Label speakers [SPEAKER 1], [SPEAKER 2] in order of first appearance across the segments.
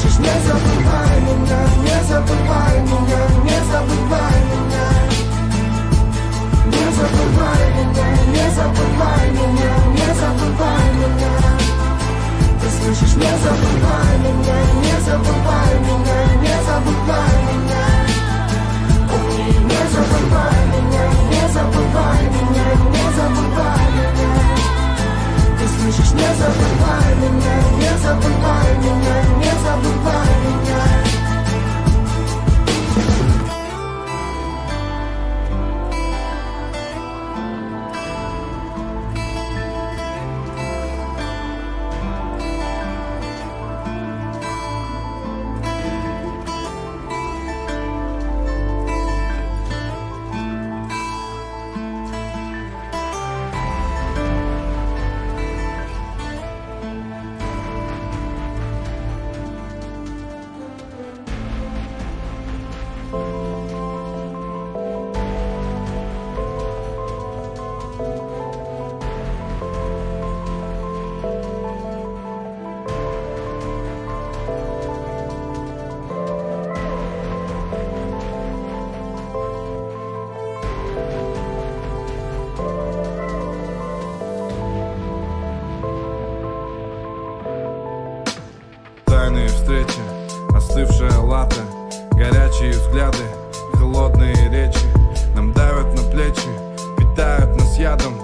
[SPEAKER 1] слышишь, не забывай меня, не забывай меня, не забывай меня. Не забывай меня, не забывай меня, не забывай меня. Ты слышишь, не забывай меня, не забывай меня, не забывай меня. Помни, не забывай меня, не забывай меня, не забывай меня. Ты слышишь, не забывай меня, не забывай меня, не забывай меня.
[SPEAKER 2] Тайные встречи, остывшая латте Горячие взгляды, холодные речи Нам давят на плечи, питают нас ядом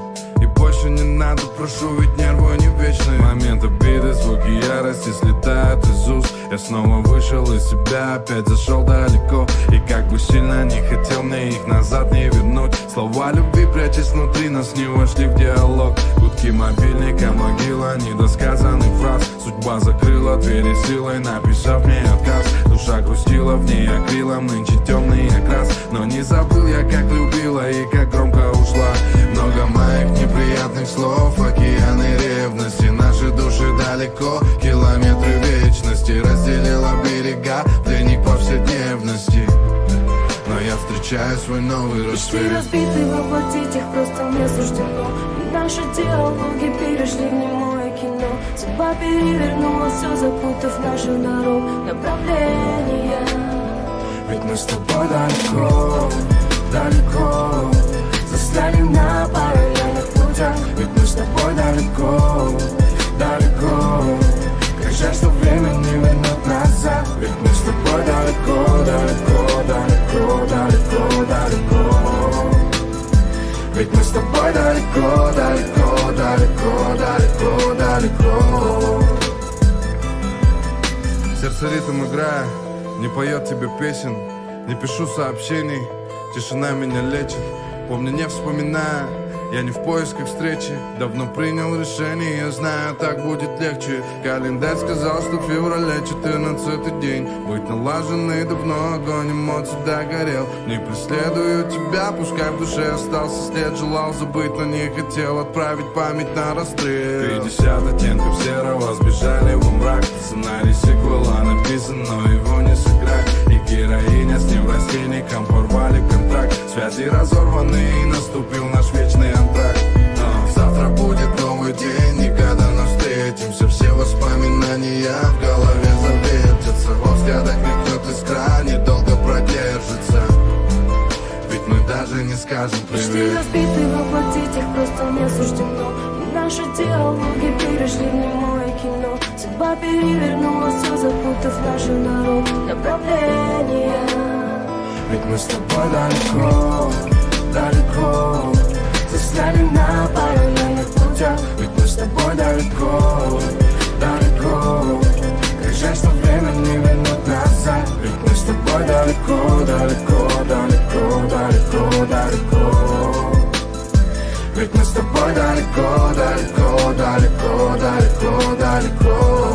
[SPEAKER 2] И больше не надо, прошу, ведь нервы не вечные Момент обиды, звуки ярости слетают из уст Я снова вышел из себя, опять зашел далеко И как бы сильно не хотел мне их назад не вернуть Слова любви, прячась внутри нас, не вошли в диалог Гудки мобильника, могила недосказанных фраз Судьба закрыла двери силой, написав мне отказ Душа грустила в ней акрилом, нынче темный окрас Но не забыл я, как любила и как громко ушла Много моих неприятных слов, океаны ревности Наши души далеко, километры вечности Разделила берега, пленник повседневности Но я встречаю свой новый
[SPEAKER 3] Мечты
[SPEAKER 2] рассвет
[SPEAKER 3] разбиты, воплотить их просто не суждено И наши диалоги перешли в немое кино Судьба перевернула все, запутав наших дорог направления
[SPEAKER 1] Ведь мы с тобой далеко, далеко Застряли на параллельных путях Ведь мы с тобой далеко, далеко Как жаль, что время не вернуть назад Ведь мы с тобой далеко, далеко, далеко, далеко, далеко Ведь мы с тобой далеко, далеко, далеко, далеко, далеко
[SPEAKER 2] Сердце ритм играя, не поет тебе песен Не пишу сообщений, тишина меня лечит Помню, не вспоминая, я не в поисках встречи Давно принял решение, я знаю, так будет легче Календарь сказал, что в феврале 14 день Быть налаженный давно, огонь эмоций догорел Не преследую тебя, пускай в душе остался след Желал забыть, но не хотел отправить память на расстрел 50 оттенков серого сбежали во мрак Сценарий сиквела написан, но его не сыграть И героиня с неврастенником порвали контракт Связи разорваны и наступил наш вечный антракт А,
[SPEAKER 4] Завтра будет новый день, и когда мы встретимся Все воспоминания в голове завертятся Во взглядах мелькнет искра, недолго продержится Ведь мы даже не скажем
[SPEAKER 3] Мечты
[SPEAKER 4] привет
[SPEAKER 3] разбиты, воплотить их просто не суждено И наши диалоги перешли в немое кино Судьба перевернула все, запутав наших дорог направления
[SPEAKER 1] Ведь мы с тобой далеко, далеко Застряли на параллельных путях Ведь мы с тобой далеко, далеко Как жаль, что время не вернуть назад Ведь мы с тобой далеко, далеко, далеко, далеко, далеко Ведь мы с тобой далеко, далеко, далеко, далеко, далеко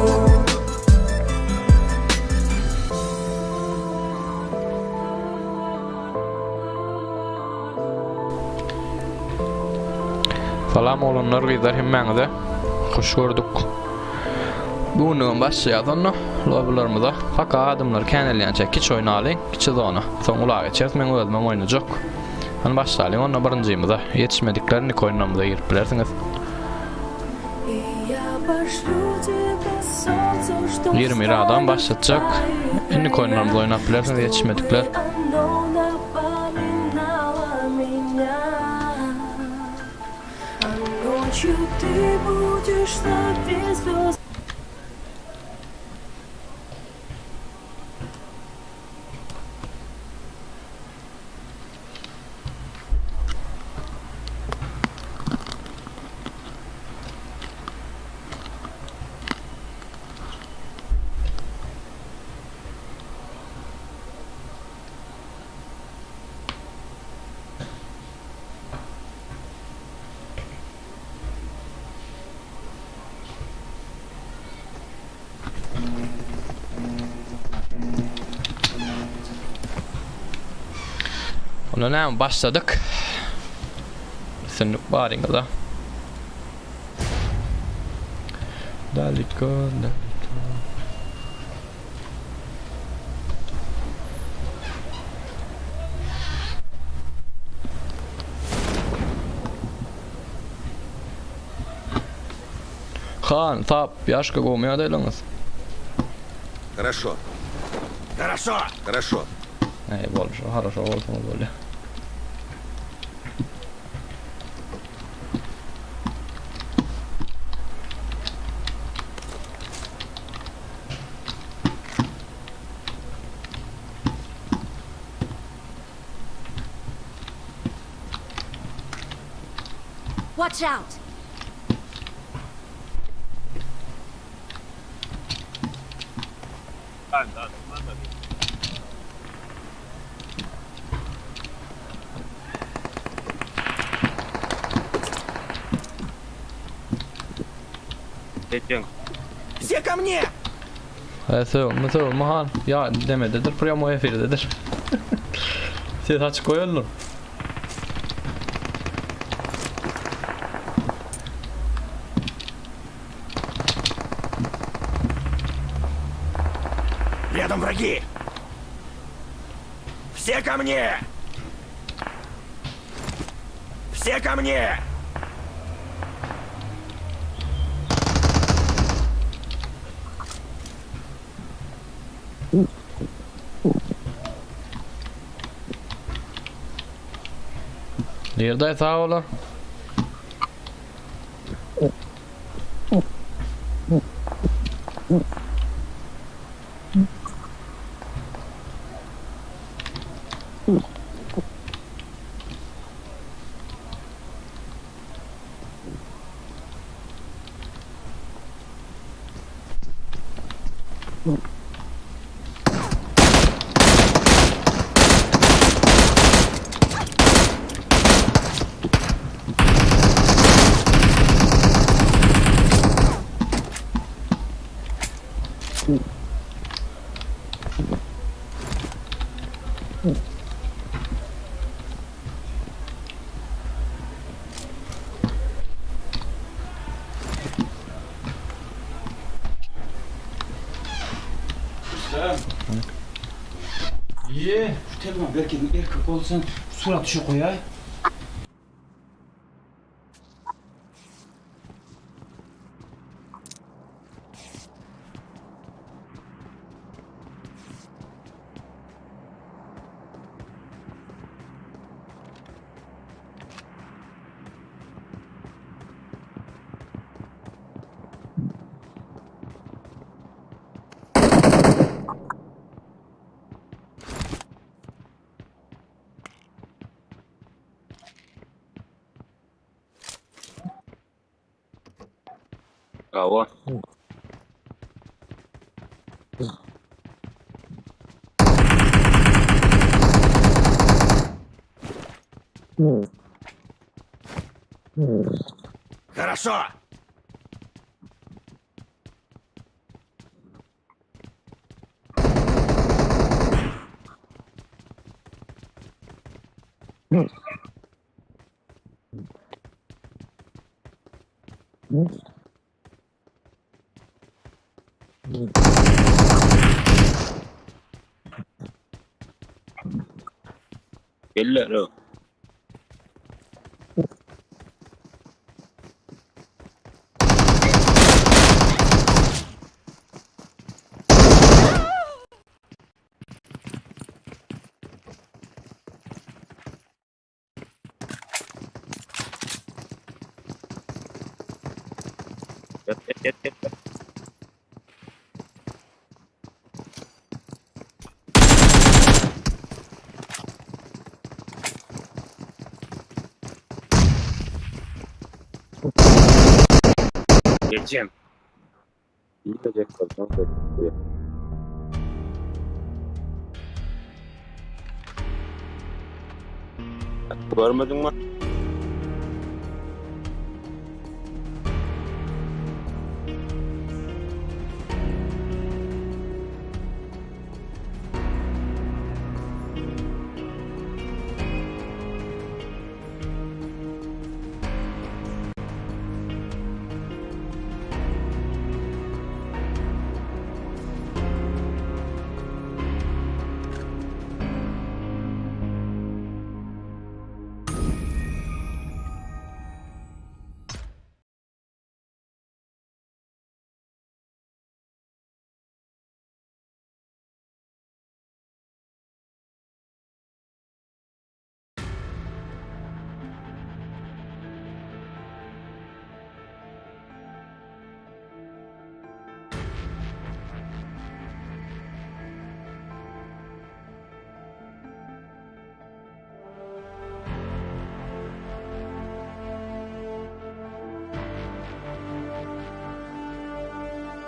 [SPEAKER 5] Salam oglanlar gyzlar hemmäňize. Hoş gördük. Bu günlügem başlaýas onda lobbylarymyza. Paka adamlar känelýänçä kiçi oýnalyň, kiçi zona. Soň ula geçeris, meň özümem oýnajak. Hany başlalyň onda birinjimize. Ýetişmedikler indiki oýunlarymyza girip bilersiňiz.
[SPEAKER 3] И я.
[SPEAKER 5] 21 adam başlatjak. Indiki oýunlarymyzda oýnap bilersiňiz ýetişmedikler. Onda näme başladyk. Üstünlik baryňyza. Daliko, daliko. Han, sap, ýaşka gowmy ýagdaýlaryňyz?
[SPEAKER 6] Хорошо. Хорошо. Хорошо.
[SPEAKER 5] Äý boldy şo, haraşo bolsaňyz bolýa.
[SPEAKER 3] Watch out!
[SPEAKER 1] Все ко мне!
[SPEAKER 5] Äý sögünme sögünme han. Ýa demededir prýamoý efirdedir. Ses açyk goýandyr.
[SPEAKER 1] Рядом враги! Все ко мне! Все ко мне!
[SPEAKER 5] Nirde sag olar?
[SPEAKER 7] Ye, şu telefon belki erkek bolsan surat şu koyay.
[SPEAKER 8] Кого?
[SPEAKER 1] Хорошо!
[SPEAKER 8] Gelýär. Gel gel gel. Geleceğim. Yiyecek kanka. Görmedin mi?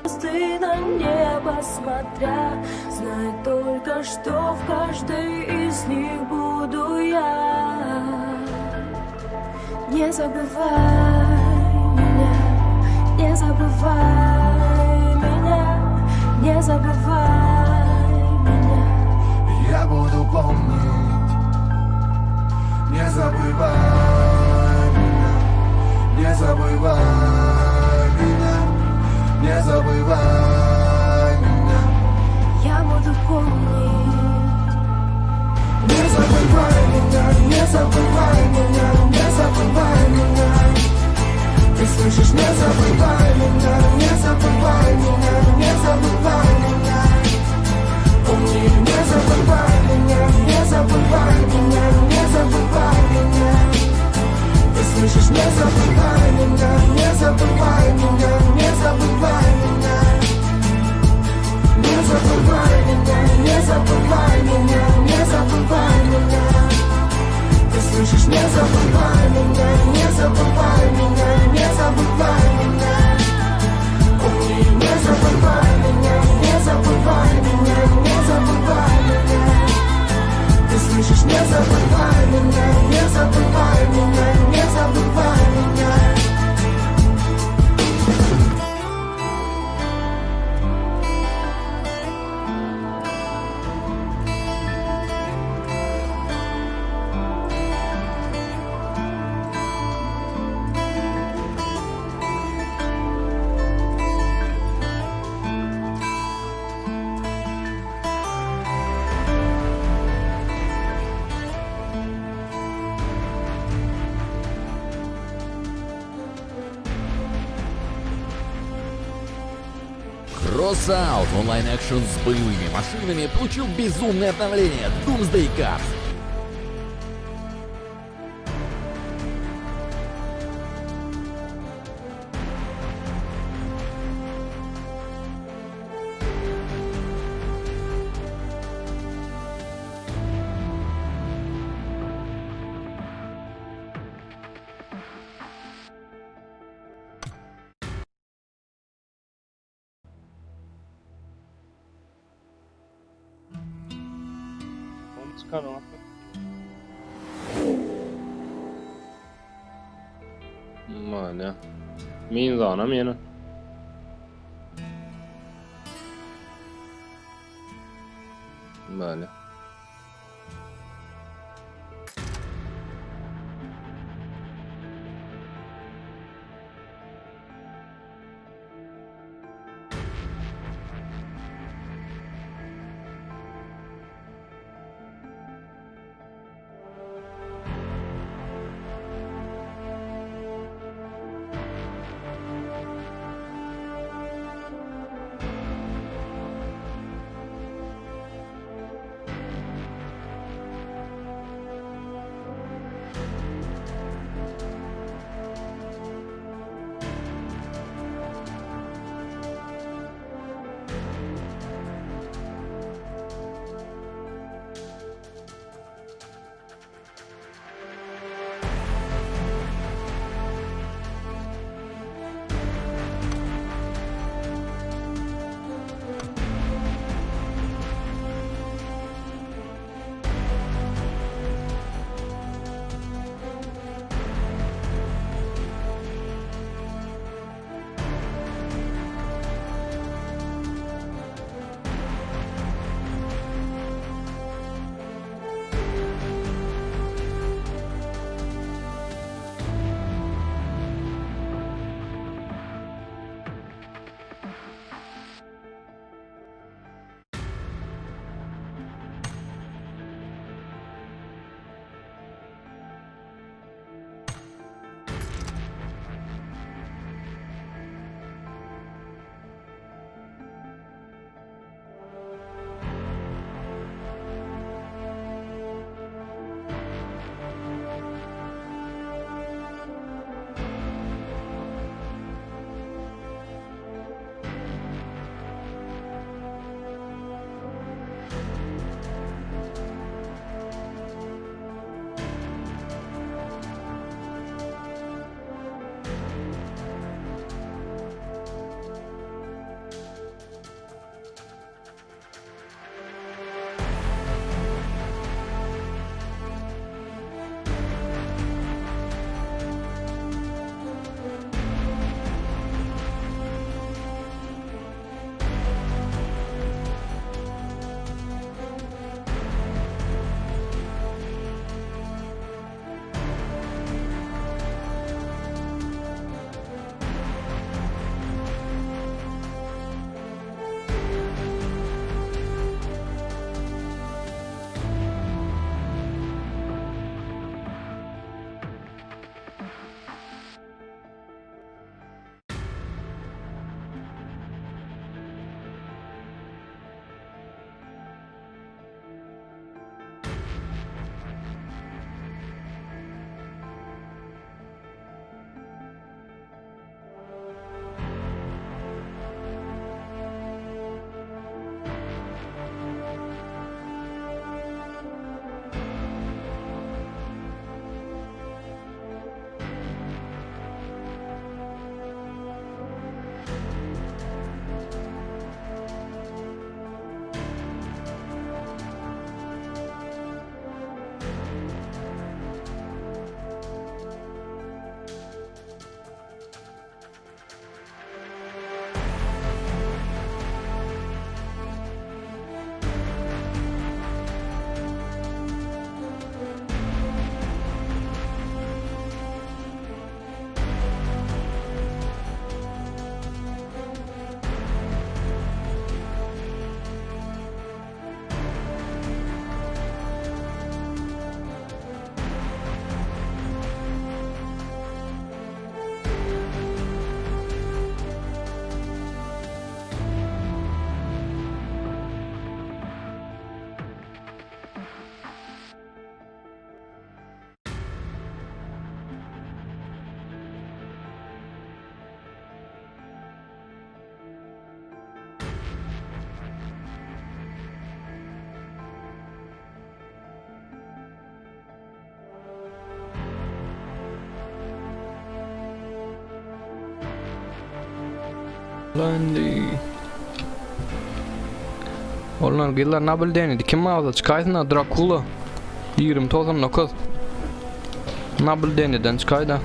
[SPEAKER 3] Звезды на небо смотря, Знай только, что в каждой из них буду я. Не забывай меня, не забывай меня, не забывай меня.
[SPEAKER 4] Я буду помнить. Не забывай меня, не забывай меня, не забывай меня.
[SPEAKER 3] Я буду помнить.
[SPEAKER 1] Не забывай меня, не забывай меня, не забывай меня. Ты слышишь, не забывай меня, не забывай меня, не забывай меня. Помни, не забывай меня, не забывай меня, не забывай меня. Ты слышишь, не забывай меня, не забывай меня, не забывай меня. Не забывай меня, не забывай меня, не забывай меня. Ты слышишь, не забывай меня, не забывай меня, не забывай меня. Помни, не забывай меня, не забывай меня, не забывай меня. Ты слышишь, не забывай меня, не забывай меня, не забывай меня.
[SPEAKER 9] Crossout, онлайн-экшен с боевыми машинами, получил безумное обновление Doomsday Cars.
[SPEAKER 8] Çıkar o. Mane. Min zana meni. Mane.
[SPEAKER 5] Indi. Onlar gyzlar nabil denedi. Kim mağaza çykaýsyn Drakula. 2099. Nabil deneden çykaýda.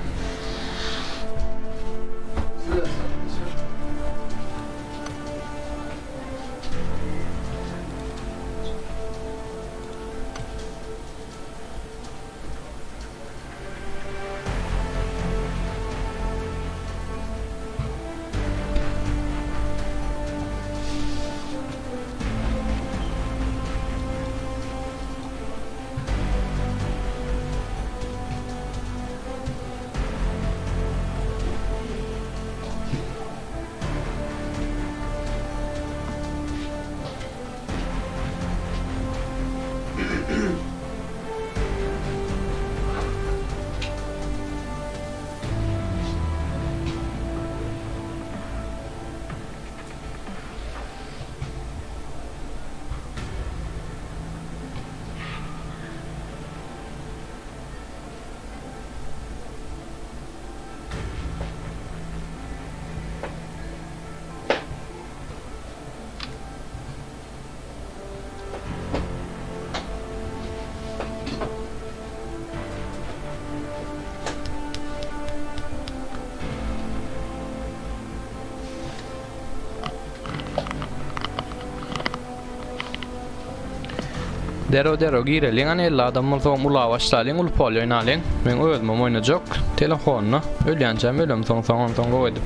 [SPEAKER 5] Dero dero gireliň hany 50 adam bolsa ula başlalyň uly pol oýnalyň. Men özüm oýnajak telefonda. Ölýänçäm ölem soň soň onsoň gowy edip.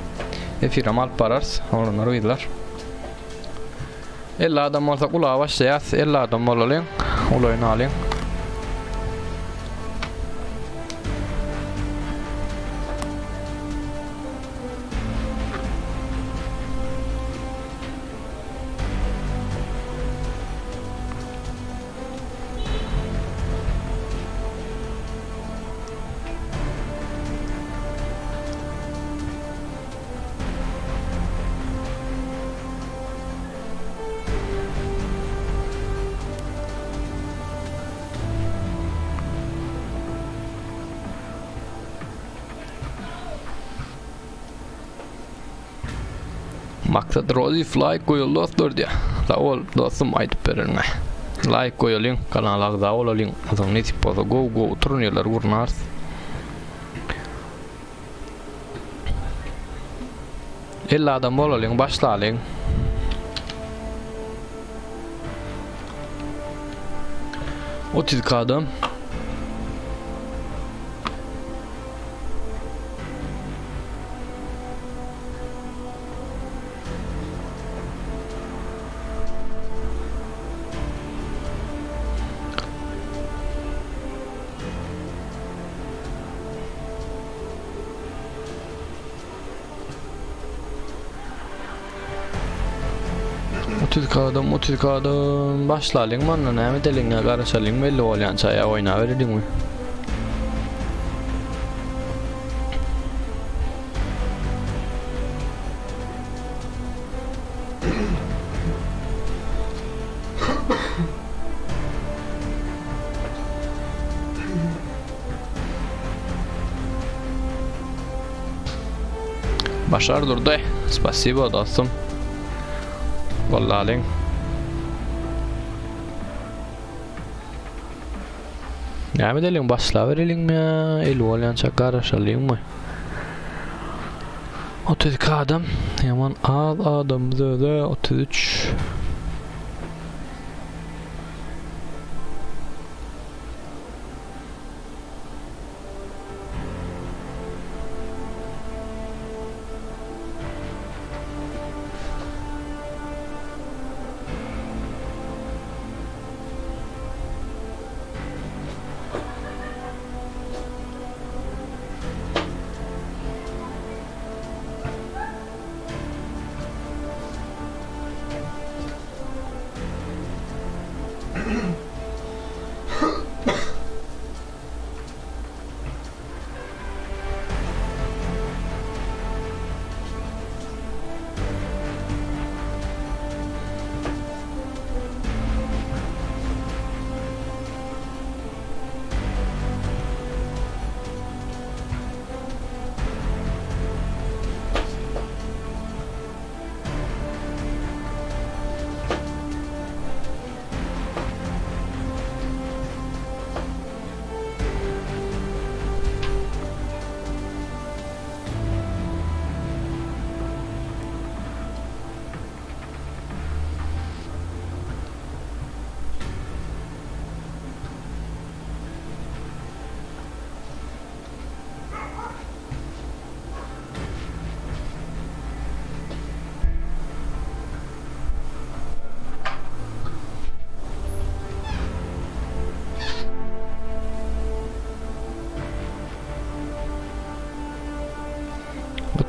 [SPEAKER 5] Efirem alyp bararys. Oglanlar gyzlar. 50 adam bolsak ula başlaýas. 50 adam bolalyň. Uly oýnalyň. Maksat Roziýew laýk goýaly dostlar diýýär. Sag bol dostum aýdyp bereniňe. Laýk goýalyň, kanala agza bolalyň. Onsoň nesip bolsa gowy gowy turnirler gurnarys. 50 adam bolalyň, başlalyň. 32 adam. 32 adam, 32 adam. Başlalyň manna näme edeliň ýa garaşalyň belli bolýança ýa oýnabereliňmi? Başar durdy. Spasibo dostum. Gollalyň. Näme edeliň başlabereliňmi ýa el bolýança garaşalyňmy? 32 adam. Ýaman az adamymyz özi 33.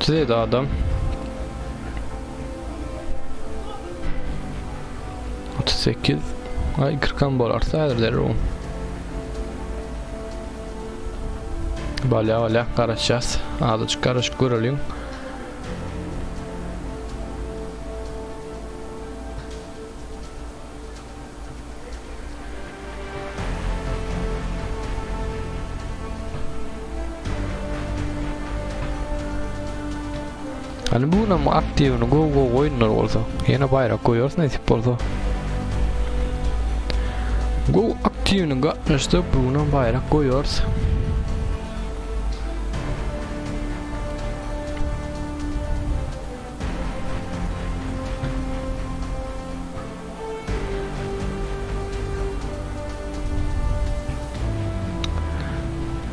[SPEAKER 5] 37 adam. 38. Ay 40 bolarsa häzir derrew. Bolýa bolýa garaşýas. Azajyk garaşyp göreliň. Hani bu günem aktiwini gowy gowy oýunlar bolsa, ýene baýrak goýarys nesip bolsa. Gowy aktiwini gatnaşsa bu günem baýrak goýarys.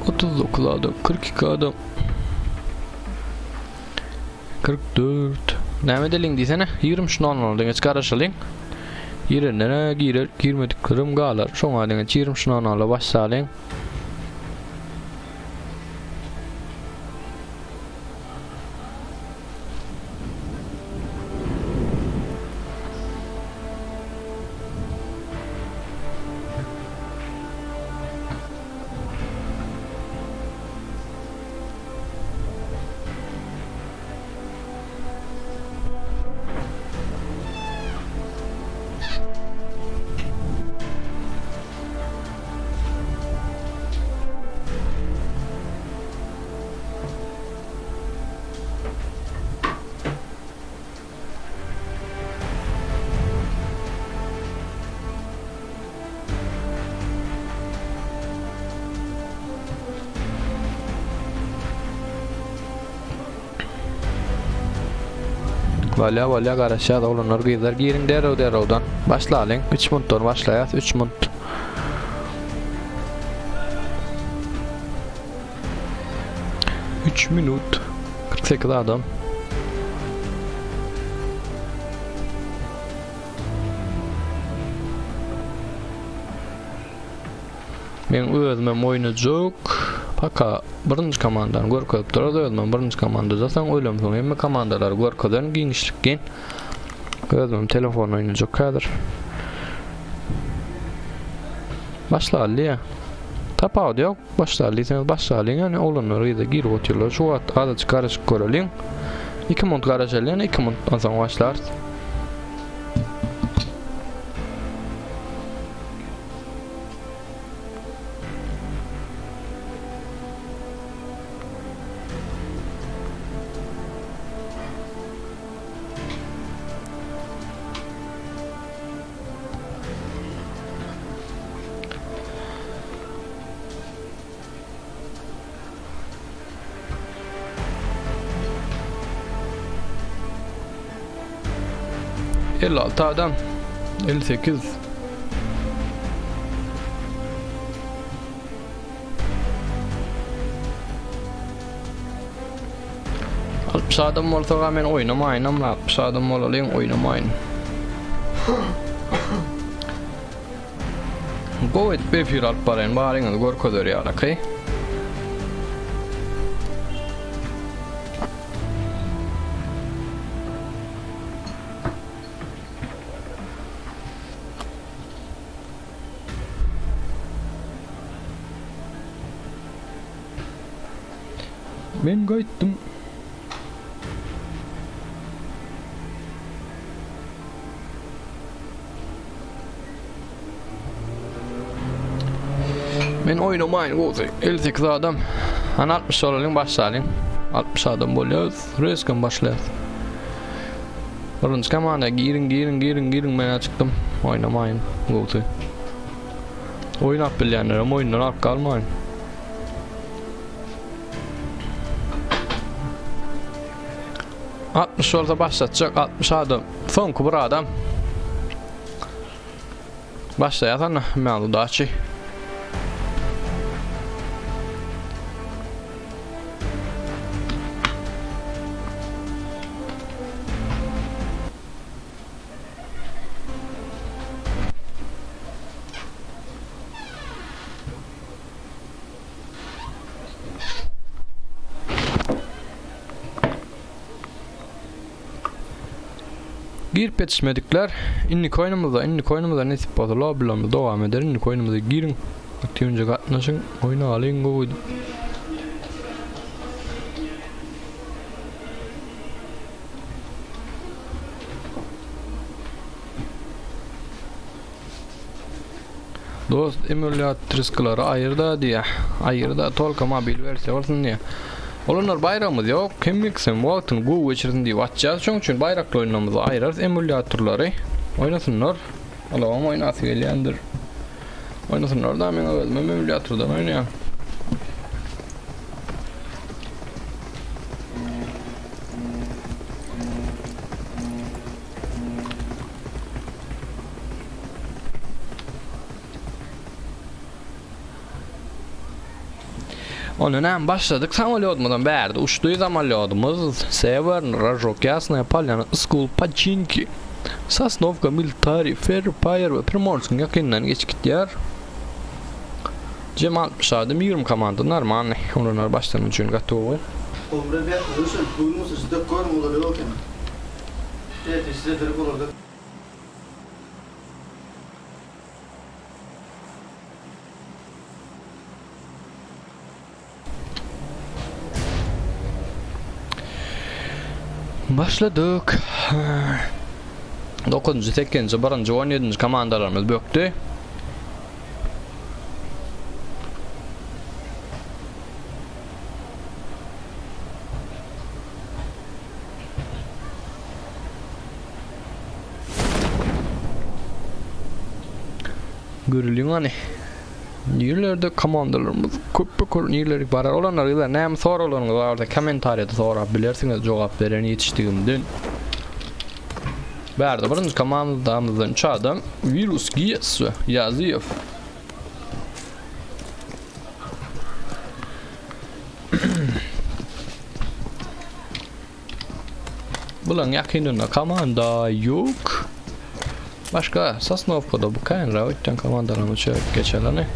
[SPEAKER 5] 39 adam, 42 adam. 44. Näme edeliň diýsene? 23.00 deňeç garaşalyň. Girenlere girer, girmediklerim galar. Şoňa deňeç 23.00-da başlalyň. Bolýa bolýa garaşýas oglanlar gyzlar giriň derrew derrewden başlalyň 3 muntdan başlaýas 3 munt. 3 minut 48 adam. Men özümem oýnajak. Paka birinji komandany görkezip durar özümem birinji komandada soň ölemsoň hemme komandalary görkezen giňişlikgin. Özümem telefon oýnajak häzir. Başlaly diýýär. Tapawudy ýok. Başlaly diýseňiz başlalyň ýöne oglanlar gyzlar girip otyrlar. Şu wagt azajyk garaşyp göreliň. 2 munt garaşaly ýöne 2 muntdan soň başlarys. 56 adam. 58. 60 adam bolsa men oýnamaýyn ama 60 adam bolalyň oýnamaýyn. Gowy edip efir alyp baraýyn baryňyzy görkezer ýalyky. Men gaýtdym. Men oýnamaýyn gowsy. 58 adam. Hany 60 bolalyň başlalyň. 60 adam bolýarys. Reskem başlaýarys. Birinji komanda giriň giriň giriň giriň men çykdym. Oýnamaýyn gowsy. Oýnap bilýänlerem oýundan alyp galmaýyn. 60 bolsa başlatjak 60 adam. Soňky bir adam. Başlaýas anna, men udaçi. Girip ýetişmedikler indiki oýnumyzda, indiki oýnumyzda nesip bolsa lobbylarymyz dowam eder. Indiki oýnumyza giriň. Aktiwnje gatnaşyň, oýnalyň gowy. Dost emulýatriskalary aýyrda diýýä. Aýyrda tolka mobil wersiýa bolsun diýýä. Olanlar baýragymyz ýok. Kim ýyksyn wagtyny gowy geçirsin diýip atýas. Şoň üçin baýrakly oýunlarymyzy aýyrarys emulýatorlary. Oýnasynlar. Olagam oýnasy gelýändir. Oýnasynlar da men özüm emulýatordan oýnaýan. Ondan hem başladyk samolýodymyzam bärde uçdy samolýodymyz Severn Ražok Ýasnaýa Polýana School Paçinki Sosnowka Military Ferry Paýer we Primorskiň ýakynyndan geçip gitýär. Jem 60 adam 20 komanda normalny. Olanlar başlan üçin gaty gowy.
[SPEAKER 10] Omre be görüşelim bugün bolsa siz dök görüň olar ýok eken. Ertir size derek olar dök.
[SPEAKER 5] Başladyk. 9-njy, 8-nji, 1-nji, 17-nji komandalarymyz bökdi. Göreliň hany. Nirelerde komandalarymyz köp köp nirelere barar olanlar gyzlar näme soraglaryňyz bar bolsa kommentariýada sorap bilersiňiz jogap beren ýetişdigimden. Bärde birinji komandamyzdan 3 adam Virus GS Ýazyýew. Bulaň ýakynynda komanda ýok. Başga Sosnowkada bu känra ötden komandalaryny çörek geçeleni.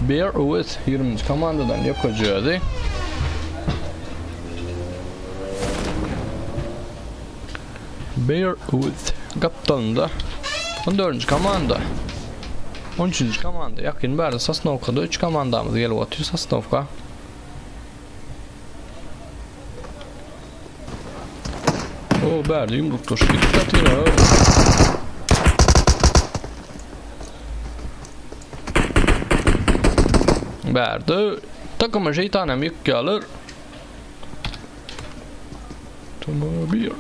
[SPEAKER 5] Bear with 20. komandadan ýokaja özi. Bear with gapdalynda 14. komanda. 13. komanda ýakyn bärde Sosnowkada 3 komandamyz gelip otyr Sosnowka. O bärde ýumruklaşyp gidip ýatyr. Bärde takyma şeýtanam ýykýarlar. Tamam bir.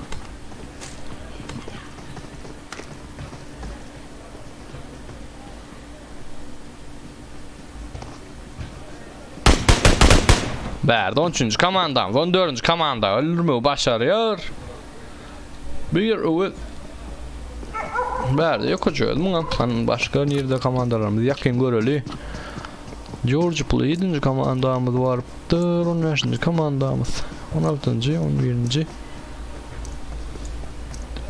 [SPEAKER 5] Bärde 13-nji komandamyz, 14-nji komanda öldürmegi başarýar. Bir öwez. Bärde ýokaja öz muňa. Hany başga nirde komandalarymyz ýakyn göreli. George Play 7-nji komandamyz barypdyr, 15-nji komandamyz, 16-njy, 11-nji.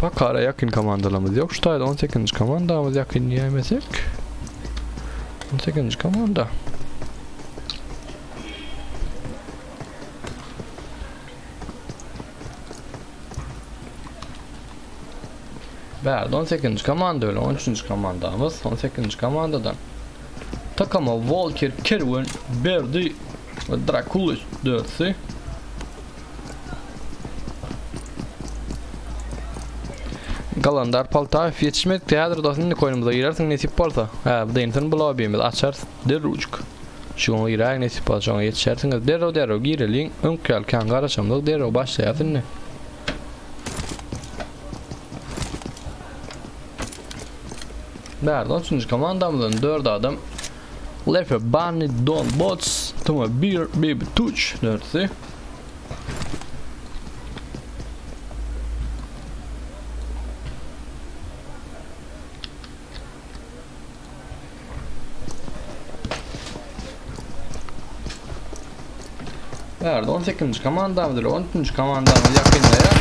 [SPEAKER 5] Pakara ýakyn komandalarymyz ýok. Şu taýda 18-nji komandamyz ýakyn diýäýmesek. 18-nji komanda. Bärde 18-nji komanda bilen 13-nji komandamyz 18-nji komandadan Takama Walker Kerwen Berdi we Dracula dörtsi. Galandar Paltaýew ýetişmedikdi häzir dostum indi koýnumyza girersiň nesip bolsa. Hä bu dynsin bu lobbymiz açarys derrujik. Şu gün giräýiň nesip bolsa şoňa ýetişersiňiz. Derrew derrew gireliň. Öňki ýaly kän garaşamzok derrew başlaýas indi. Bärde 3-nji komandamyzdan 4 adam. Lefe Bunny Don Bots Tuma Beer Baby Tuch dörtsi. Bärde 18-nji komandamyz ile 13-nji komandamyz ýakynlaýar.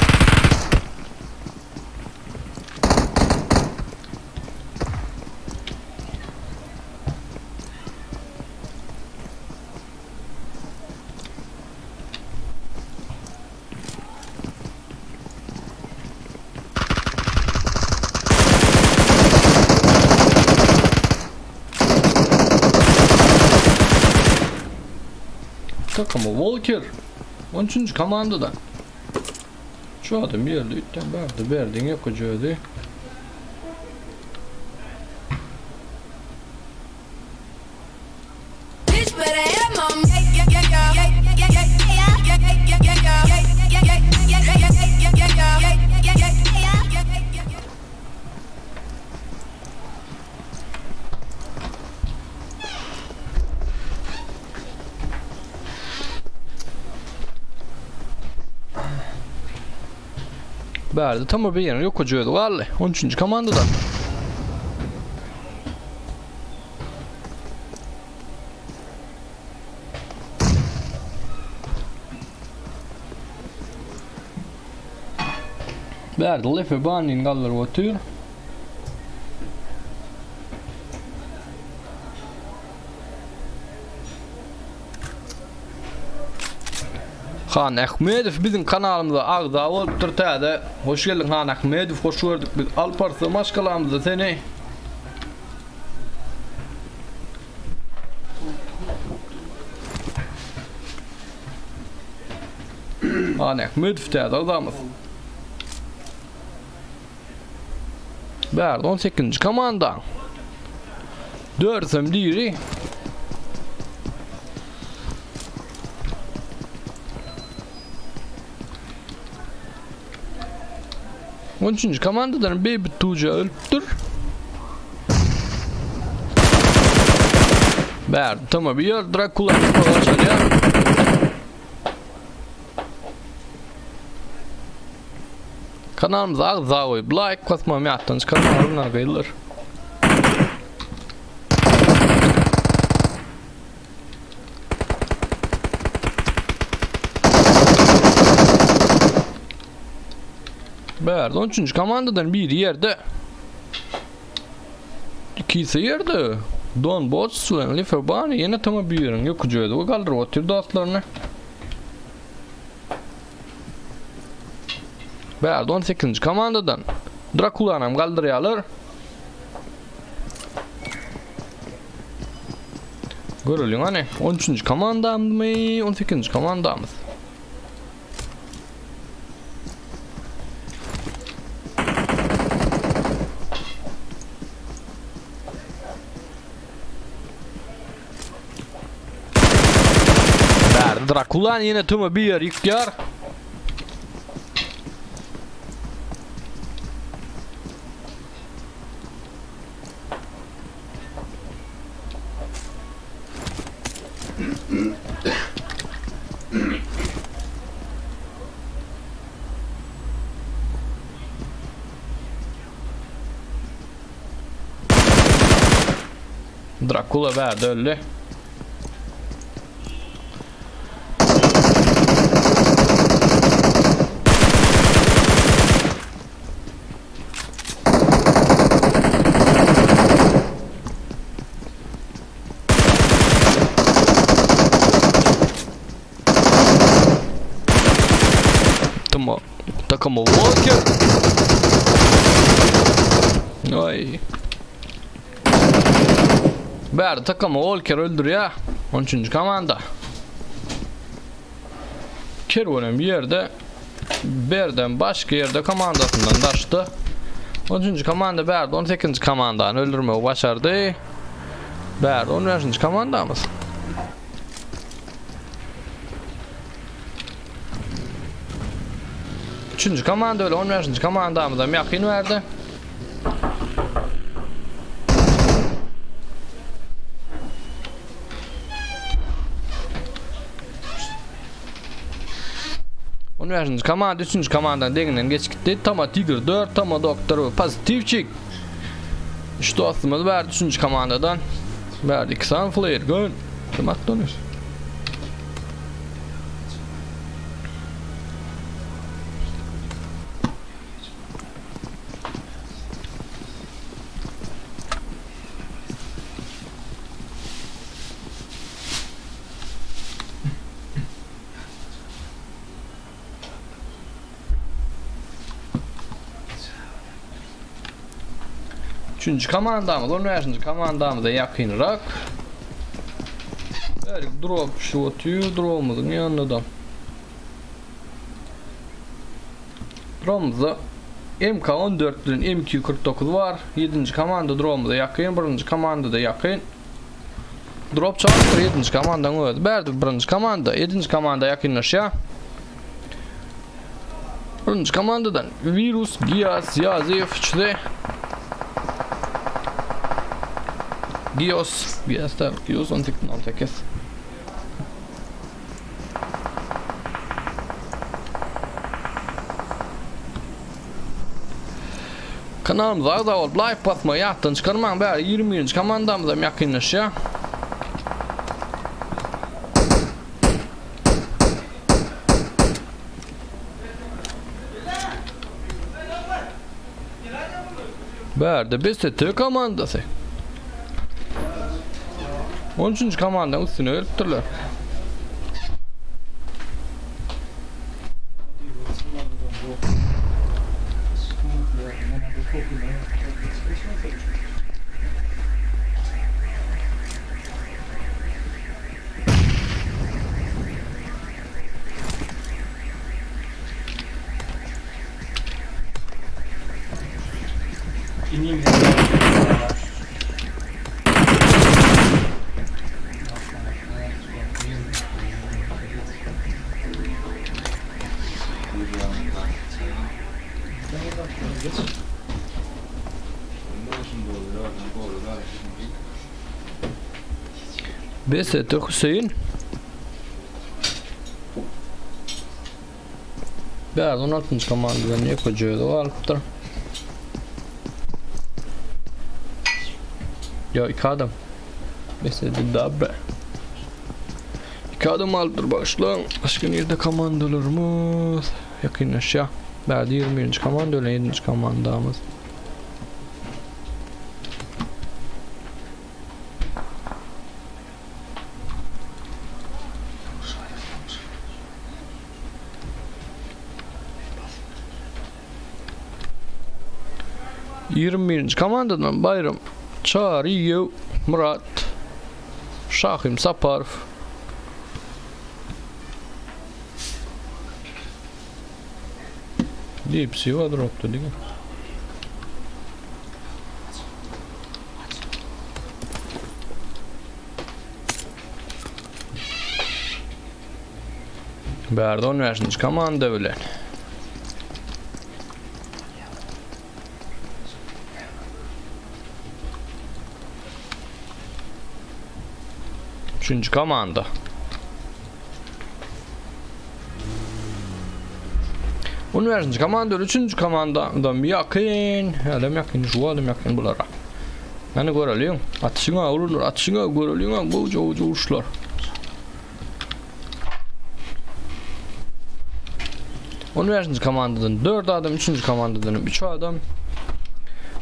[SPEAKER 5] Takama Walker. 13-nji komandadan. Şu adam bir ýerde üýtden bardy. Berdiň ýokaja özi. Bärde tam bir ýeriň ýokaja özi galdy. 13-nji komandadan. Bärde Lefe Bannin galdyryp otyr. Han Ahmedow biziň kanalymyza agza bolupdyr täze. Hoş geldiň Han Ahmedow, hoş gördük biz Alparslan maşgalamyzda seni. Han Ahmedow täze agzamyz. Bärde 18-nji komanda. Dörsem diri. On üçünji komandadan Baby Tuja ölüpdir. Bärde tamam bir yer Dracula başarýar. Kanalymyza agza goýup laýk basmagy ýatdan çykarmaň gyzlar. Bärde 13. komandadan biri ýerde. Ikisi ýerde. Don Bots bilen Liferbani ýene tama biriň ýokujy özi galdyryp otyr dostlaryny. Bärde 18-nji komandadan Drakulanam galdyrýarlar. Göreliň hany 13-nji komandamyzmy, 18-nji komandamyz. Bärde Drakulan ýene tüme bir ýer ýykýar. Drakula bärde öldi. Tama, takama Walker. Ay. Bärde takama Walker öldürýär. 13-nji komanda. Kerwenem ýerde Berden başga ýerde komandasyndan daşda. 13-nji komanda bärde 18-nji komandany öldürmegi başardy. Bärde 15-nji komandamyz. Üçünji komanda öyle 15. komandamyzam ýakyn berdi. On beşinji komanda üçünji komandanın deňinden geçip gitdi. Tama Tiger 4, Tama Doktor we Pozitivçik. Üç dostumuz berdi üçünji komandadan. Berdi iki sany flare gun. Kim atdy ony? Üçünji komandamyz, 15-nji komandamyza ýakynrak. Bärik drop düşüp otyr, dropumyzyň ýanynda-da. Dromumyzda MK14 bilen MQ49 bar. 7-nji komanda dromumyza ýakyn, birinji komanda-da ýakyn. Drop çalypdyr 7-nji komandaň özi. Bärde birinji komanda, 7-nji komanda ýakynlaşýar. Birinji komandadan Virus, Gias, Ýazyýew üçüsi. Gios, Gias däl, Gios 18.08. Kanalymyza agza bolup laýk basmagy ýatdan çykarmaň bäri 21-nji komandamyzam ýakynlaşýar. Bärde BST komandasy. 13. komandanyň üstüne gelipdirler.
[SPEAKER 7] Inim
[SPEAKER 5] BST Hüseyin. Bäz 16-njy komandadan ýekeje özi galypdyr. Ýa iki adam. BST Dabbe. Iki adam alypdyr başlaň. Başga nirde komandalarymyz? Ýakynlaşýar. Bärde 21-nji komanda bilen 7-nji komandamyz. 21-nji komandadan Baýram Çaryýew, Myrat Şahym Saparow. Dipsi var dropta değil mi? Bärde 15-nji komanda bilen. Üçünji komanda. On beşinji komanda, üçünji komandadan ýakyn, hälem ýakyn, şu adam ýakyn bulara. Ýani göreliň. Atyşyňa urulur, atyşyňa göreliň, gowja gowja uruşlar. On beşinji komandadan 4 adam, üçünji komandadan 3 adam.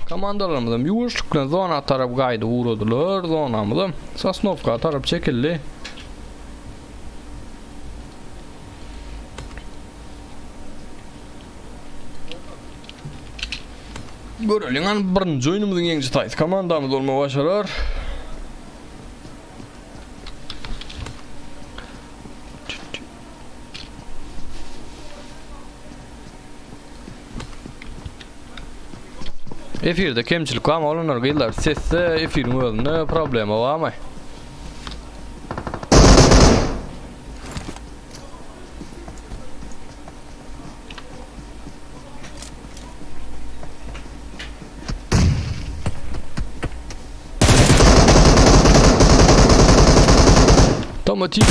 [SPEAKER 5] Komandalarymyzam ýuwaşlyk bilen zona tarap gaýdyp ugradylar. Zonamyzam Sosnowka tarap çekildi. Göreliň hany birinji oýnumyzyň ýeňiji haýsy komandamyz bolmagy başarar. Efirde kemçilik barmy oglanlar gyzlar sesde efiriň özünde problema barmy? Tomatik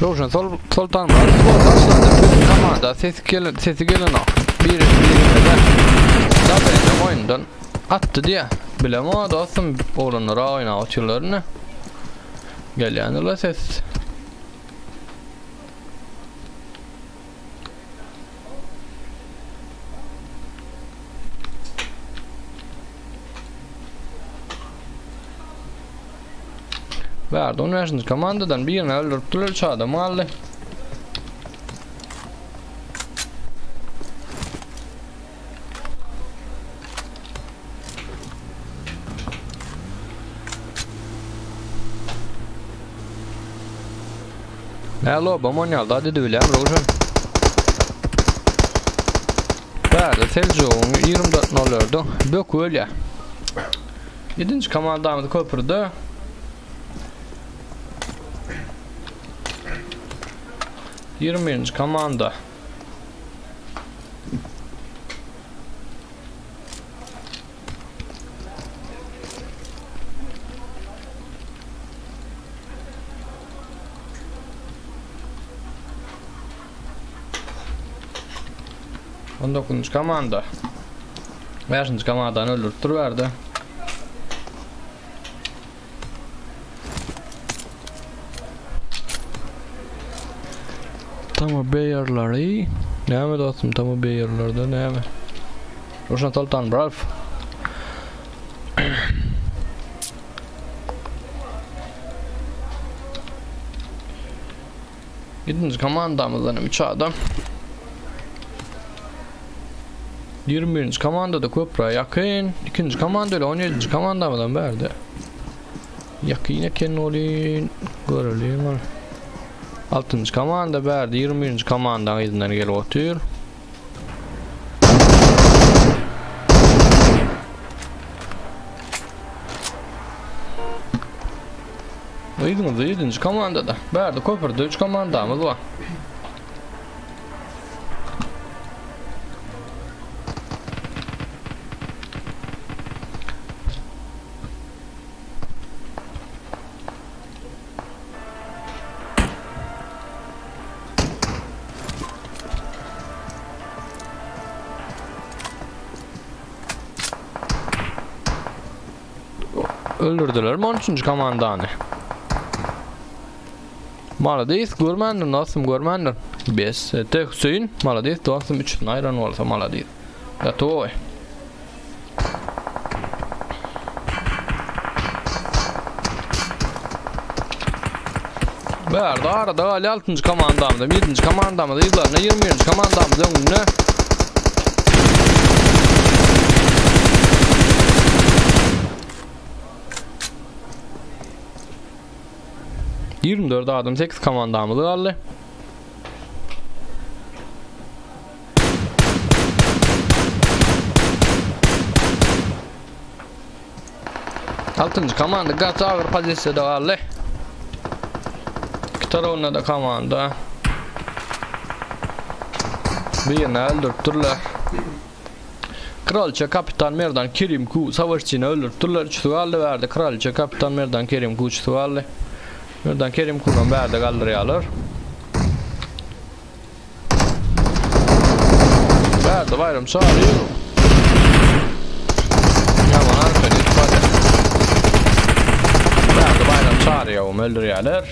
[SPEAKER 5] Röwşen Sol Soltanmyrat skor başlandy. Biziň komanda sesi gelen sesi gelenok. Biri birine Dabene oýundan atdy diýä. Bilemok dostum oglanlar oýnap otyrlaryny. Gelýändirler ses. Bärde 15-nji komandadan birini öldüripdiler, 3 adam galdy. Nä lobam onýalda dedi bilýän Röwşen. Bärde Seljugyň 24 nolerde bök ölýär. Ýedinji komandamyz köprüde. Ýigriminji komanda. On dokuzunjy komanda. Bäşinji komandany öldürip duruberdi. Tama beýerleri. Näme dostum, tama beýerlerde näme? Ruşan Sultan Ralf. Ýedinji komandamyzdan hem 3 adam. 21-nji komandada köprä ýakyn. Ikinji komanda ile 17-nji komandamyzdan bärde. Ýakyn eken bolyn. Görelim ol. 6-njy komanda bärde 21-nji komandaň yzyndan gelip otyr. Yzyňyzda 7-nji komandada. Bärde köprüde 3 komandamyz bar. Öldürdüler mi 13. komandany? Maladis görmändir dostum görmändir. Bes ete Hüseyin maladis dostum üçüsini aýran bolsa maladis. Gaty gowy. Bärde arada galýar 6-njy komandamyz, 7-nji komandamyz yzlarynda 21-nji komandamyz öňünde. 24 adam 8 komandamyz galdy. Altynjy komanda gaty agyr pozisiýada galdy. Iki tarapynda da komanda. Birini öldüripdirler. Kraliçe kapitan Merdan Kerim Ku savaşçyny öldüripdirler. Üçüsi galdy bärde. Kraliçe kapitan Merdan Kerim Ku üçüsi galdy. Merdan Kerim Ku'nam bärde galdyrýarlar. Bärde Baýram Çaryýew. Ýaman arka gidip barýar. Bärde Baýram Çaryýewem öldürýärler.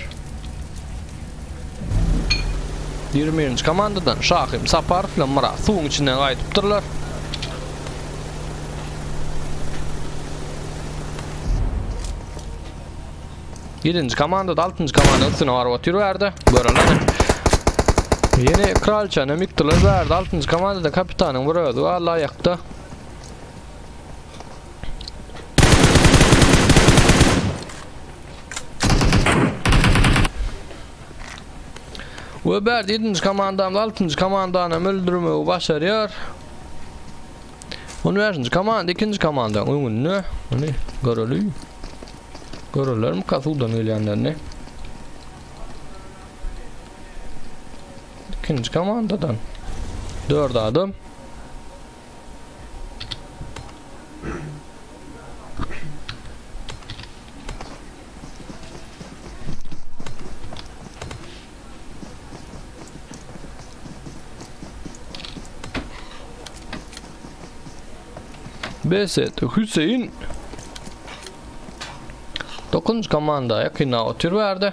[SPEAKER 5] 21-nji komandadan Şahym Saparow bilen Myrat suwuň içinden gaýdypdyrlar. Ýedinji komanda-da altynjy komandanyň üstüne baryp otyr bärde. Göreli. Ýene kralçany hem ýykdylar bärde. Altynjy komandada kapitanyň bir özi galdy aýakda. We bärde ýedinji komandamyz altynjy komandany hem öldürmegi başarýar. On bäşinji komanda ikinji komandanyň öňünde. Hany göreli. Görerlermika suwdan gelýänlerini? Ikinji komandadan 4 adam. BST Hüseyin 9. komanda ýakynda otyr bärde.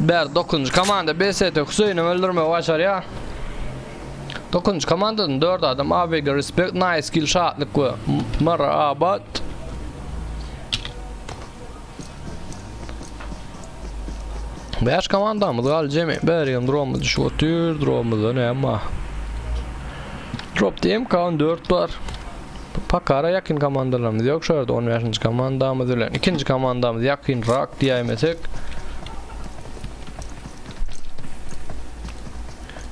[SPEAKER 5] Bär 9-njy komanda BST Hüseýinem öldürmegi başarýar. 9-njy komandadan 4 adam AVG Respect, Nice Kill, Şatlyk we Marabat. Bäş komandamyz galdy jemi. Bärigem dromumyz düşüp otyr. Dromumyzda näme bar? Dropda MK14 bar. Pakara ýakyn komandalarymyz ýok. Şu ýerde 15-nji komandamyz bilen ikinji komandamyz ýakynrak diýäýmesek.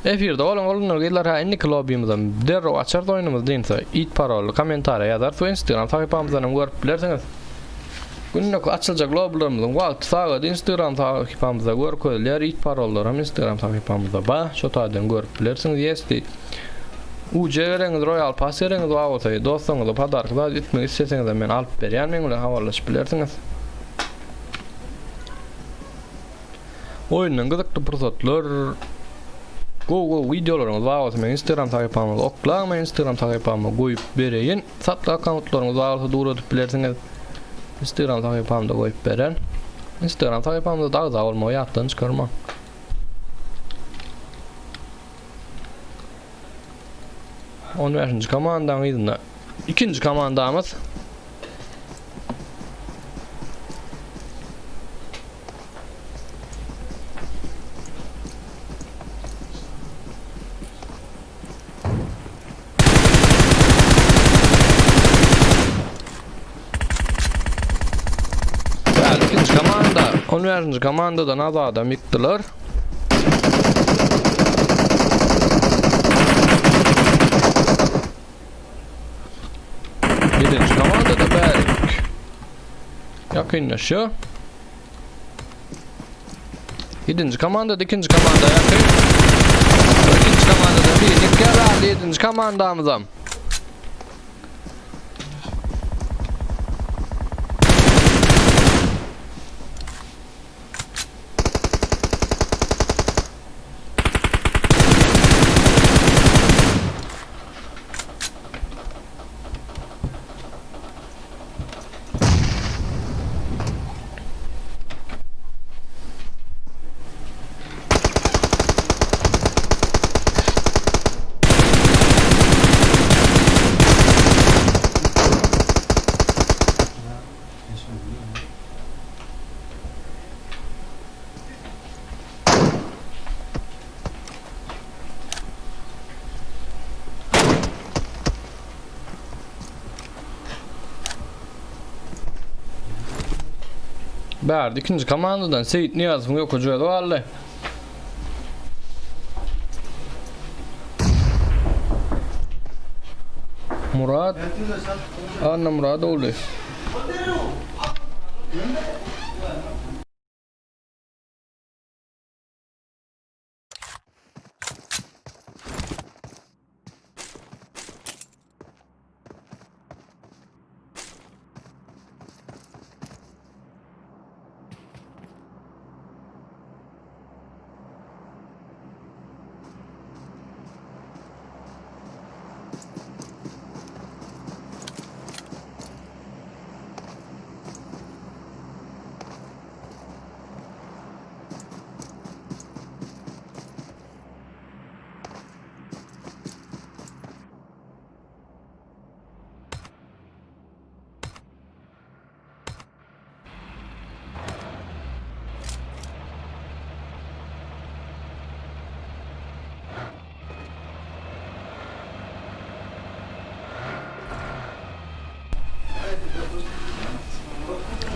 [SPEAKER 5] Efirde bolan oglanlar gyzlar ha indiki lobbymyzam derrew açarys oýnumyzy diýinse it parolly kommentariýa ýazarys we Instagram sahypamyzdan hem görüp bilersiňiz. Günlük açyljak lobbylarymyzyň wagty sagady Instagram sahypamyzda görkezilýär it parollar hem Instagram sahypamyzda bar şo taýdan görüp bilersiňiz ýesli UC geregiňiz Royal Pass geregiňiz bar bolsa dostlaryňyza podarka zat etmek isleseňizem men alyp berýän meň bilen habarlaşyp bilersiňiz. Oýundan gyzykly pursatlar, gowy gowy wideolaryňyz bar bolsa meň Instagram sahypama oklaň, men Instagram sahypama goýup bereýin. Satly akkauntlaryňyz bar bolsa ugradyp bilersiňiz. Instagram sahypamda goýup beren. Instagram sahypamda da agza bolmagy ýatdan çykarmaň. On bäşinji komandaň yzynda ikinji komandamyz. İkinci komanda, 15. komandadan az adam ýykdylar. Ýedinji komandada bärik. Ýakynlaşýar. Ýedinji komandada ikinji komanda ýakyn. Ikinji komandada bir ýykýar, ýedinji komandamyzam. Bärde ikinji komandadan Seýit Nyýazowyň ýokaja özi galdy. Murat Annamurad ogly.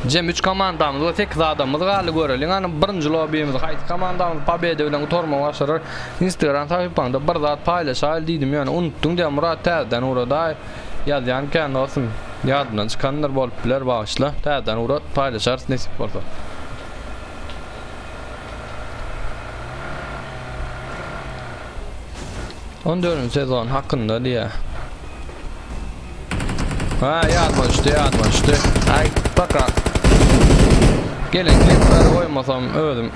[SPEAKER 5] Jem 3 komandamyz we 8 adamymyz galdy göreliň hany birinji lobbymiz haýsy komandamyz pobeda bilen gutarmagy başarar Instagram sahypaňda bir zat paýlaşaýly diýdim ýöne unutdyň diýä Murat täzeden ugradaý ýazýan kän dostum ýadymdan çykandyr bolup biler bagyşla täzeden ugrat paýlaşarys nesip bolsa. On dördünji sezon hakynda diýä. Ha, ýadyma düşdi, ýadyma düşdi. Aý, baka. Gelen klipleri goýmasam özüm.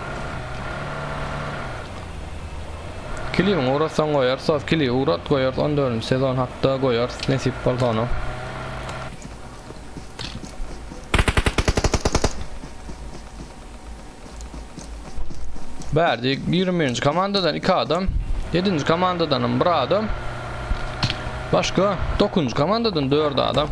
[SPEAKER 5] Klibiňi ugratsaň goýarys, sos klibi ugrat goýarys, on dördünji sezon hakda goýarys, nesip bolsa ony. Bärde 21-nji komandadan 2 adam, 7-nji komandadanam 1 adam. Başga 9-njy komandadan 4 adam.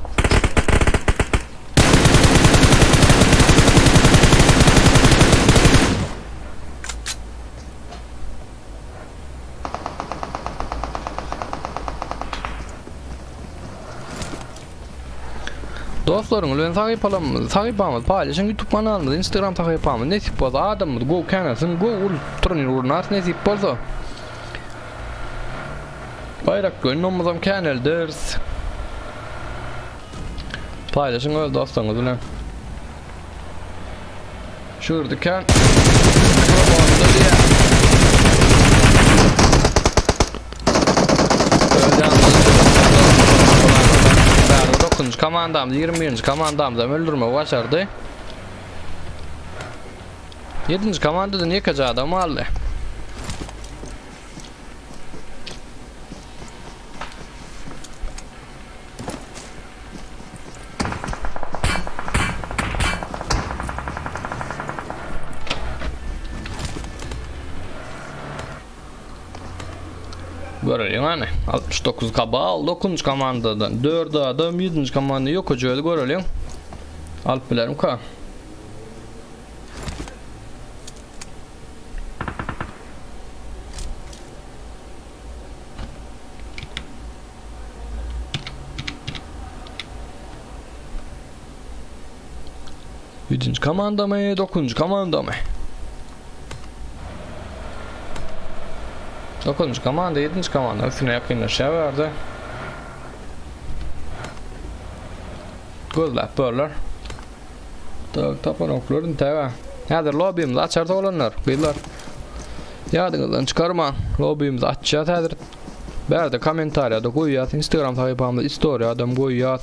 [SPEAKER 5] Dostlaryň bilen sahypalarymyzy, sahypamyzy paýlaşyň, YouTube kanalymyzy, Instagram sahypamyzy nesip bolsa adamymyz gowy känelsin, gowy uly turnir gurnarys nesip bolsa. Baýrak goýnumyzam känelderis. Paýlaşyň öz dostlaryňyz bilen. Şurdy kän. Mikrofonda diýä. Bärde 9-njy komandamyz 21-nji komandamyzam öldürmegi başardy. 7-nji komandadan ýekeje adam galdy. Göreliň hany. 69 kabal 9 komandadan 4 adam 7 komanda ýok özi göreliň. Alyp bilerimka? Ýedinji komandamy, dokuzynjy komandamy? Dokuzynjy komanda, ýedinji komanda üstüne ýakynlaşýar bu ýerde. Gözläp börler. Tak, tapanoklar intäge. Häzir lobbymizi açarys oglanlar, gyzlar. Ýadyňyzdan çykarmaň. Lobbymizi açýas häzir. Bärde kommentariýada goýýas, Instagram sahypamyzda istoriýadam goýýas.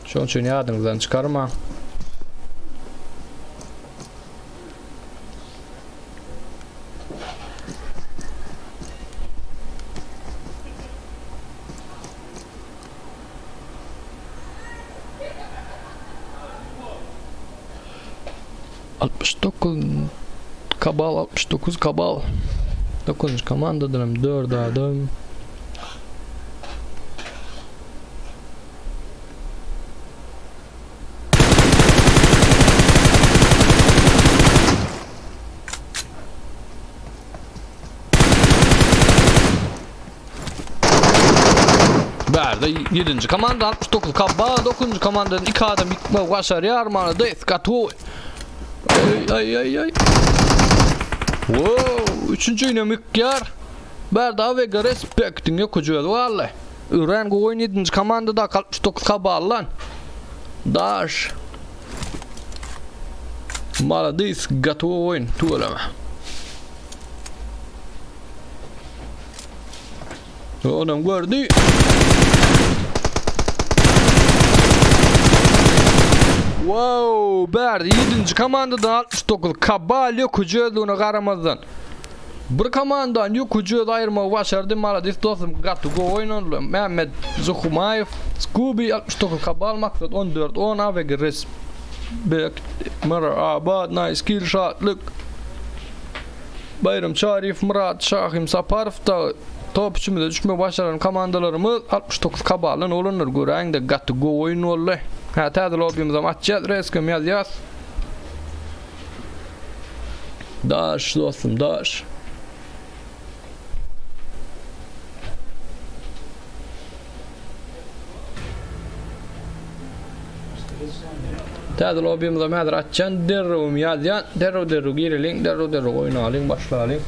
[SPEAKER 5] Şonuň üçin ýadyňyzdan çykarmaň. 69 kabal 69 kabal 9. komandadan hem 4 adam Bärde 7-nji komanda 69 Kabba 9-njy komandadan 2 adam ýykmagy başarýar Malades gatowy. Aý aý aý aý. Wow, üçünji ýynem ýykýar. Bärde AVG Respektiň ýokuju özi galdy. Örän gowy oýun 7-nji komandadaky 69 Kaballan. Daş. Malades gatowy oýun tüweleme. Onam gördü. Wow, bärde 7-nji komandadan 69 Kabal ýokuju özlügine garamazdan. Bir komandan ýokuju öz aýyrmagy başardy. Maladis dostum gaty gowy oýnandy. Mehmet Zuhumaýew, Scooby 69 Kabal maksat 14 10 AVG Respekt Mara Nice Kill Şatlyk. Baýram Çaryýew, Myrat Şahym Saparow dagy top üçümize düşmegi başaran komandalarymyz 69 kabaldan oglanlar göräýiňde gaty gowy oýun boldy. Hä täze lobimizem açýas reskem ýazýas. Daş dostum daş. Täze lobby'myzam häzir açýan, derrewim ýazýan, derrew derrew gireliň, derrew derrew oýnalyň, başlalyň.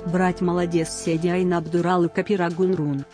[SPEAKER 11] Брать молодец седяй на Абдуралы Капирагунрун.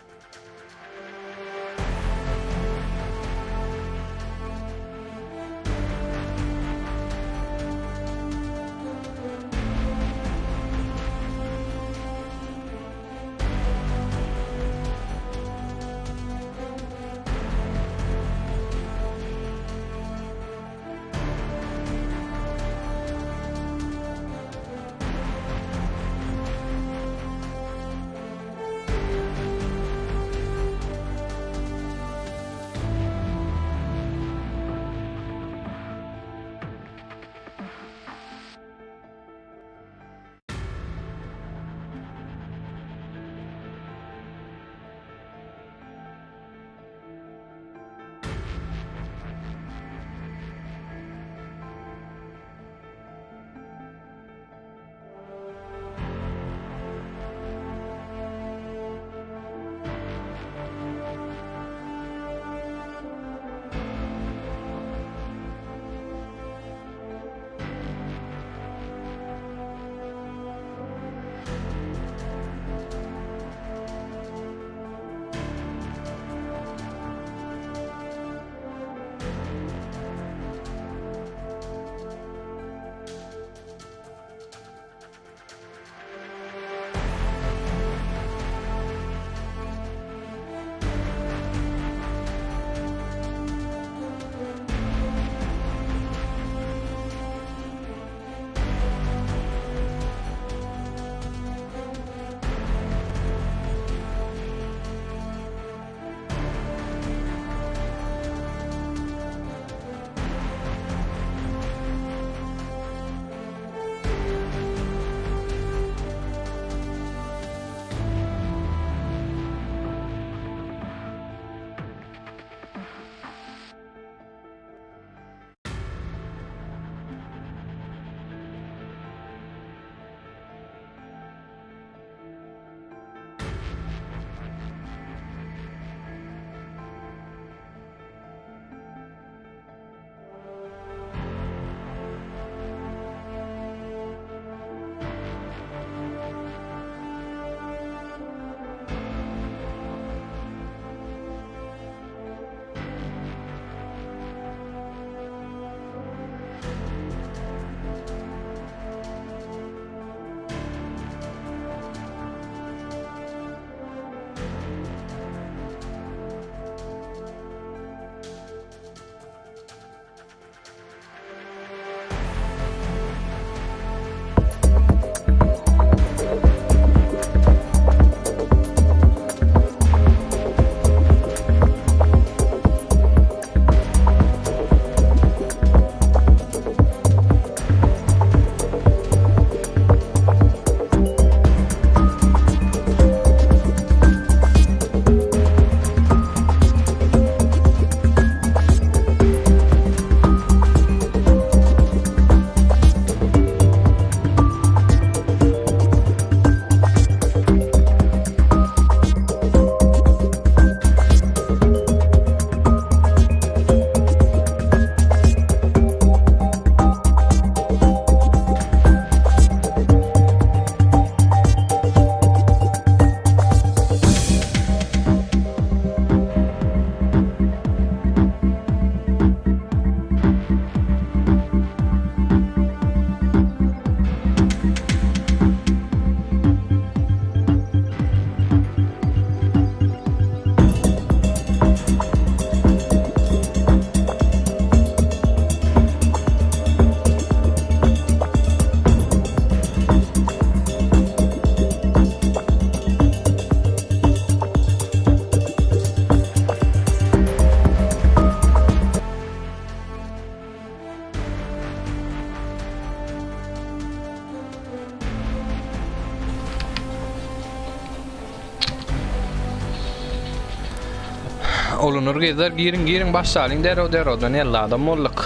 [SPEAKER 5] Oglanlar gyzlar giriň giriň başlalyň derrew derrewden 50 adam bolduk.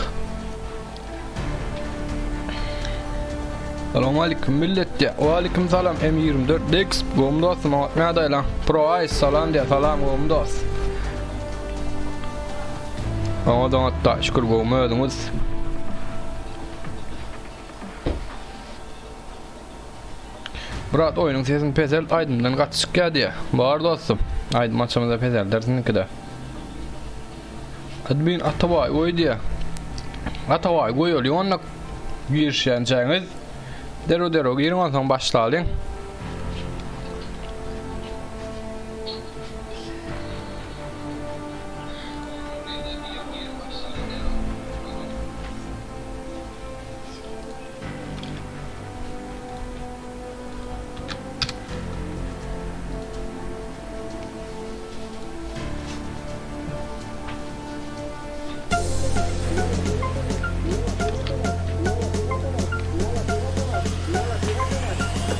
[SPEAKER 5] Salam aleyküm millet diýä. Waleyküm salam M24 Dex gowmy dostum oňat nädaýlaň. Pro Ice salam diýä salam gowmy dost. Oňat oňat da şükür gowmy özüňiz? Brat oýnuň sesini peselt aýdymdan gaty çykýar diýýär. Bar dostum. Aýdym açamyzda peseldersin ikide. Admin Atabaý goý diýýär. Atabaý goýalyň onda girişýänçäňiz. Derrew derrew giriň onsoň başlalyň.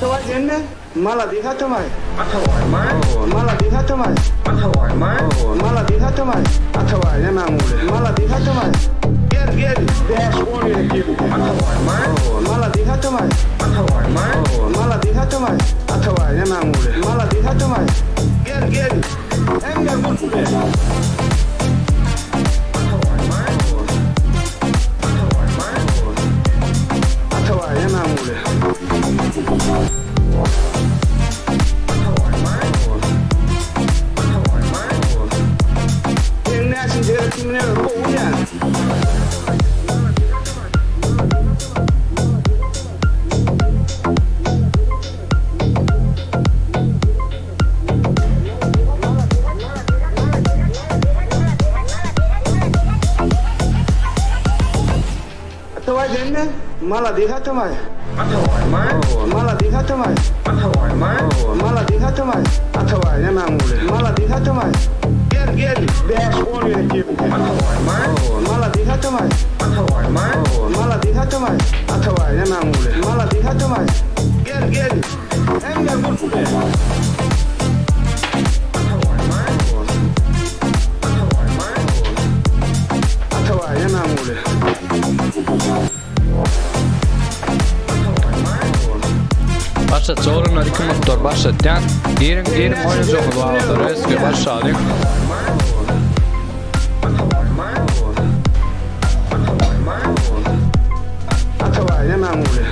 [SPEAKER 10] Atabaý senmi? Malades Atabaý. Malades Atabaý. Malades Atabaý. Atabaý nämäň uly? Malades Atabaý. Gel gel. Bäş-on gezek girdim. Malades Atabaý. Malades Atabaý. Atabaý nämäň uly? Malades Atabaý. Gel gel. Hemme gurply. Atabaý nämäň uly? Seň näçinji gezek kimine gowy bilýän. Atabaý senmi? Malades Atabaý. Malades Atabaý. Malades Atabaý. Atabaý nämäň uly? Malades Atabaý. Gel gel. Bäş-on gezek girdim. Malades Atabaý. Malades Atabaý. Atabaý nämäň uly? Malades Atabaý. Gel gel. Hemme gurply. Atabaý nämäň uly?
[SPEAKER 5] Başlatjak oglanlar iki mutlar başlatýan. Giriň giriň oýnajagyňyz bar bolsa reski başlalyň.
[SPEAKER 10] Atabaý nämäň uly?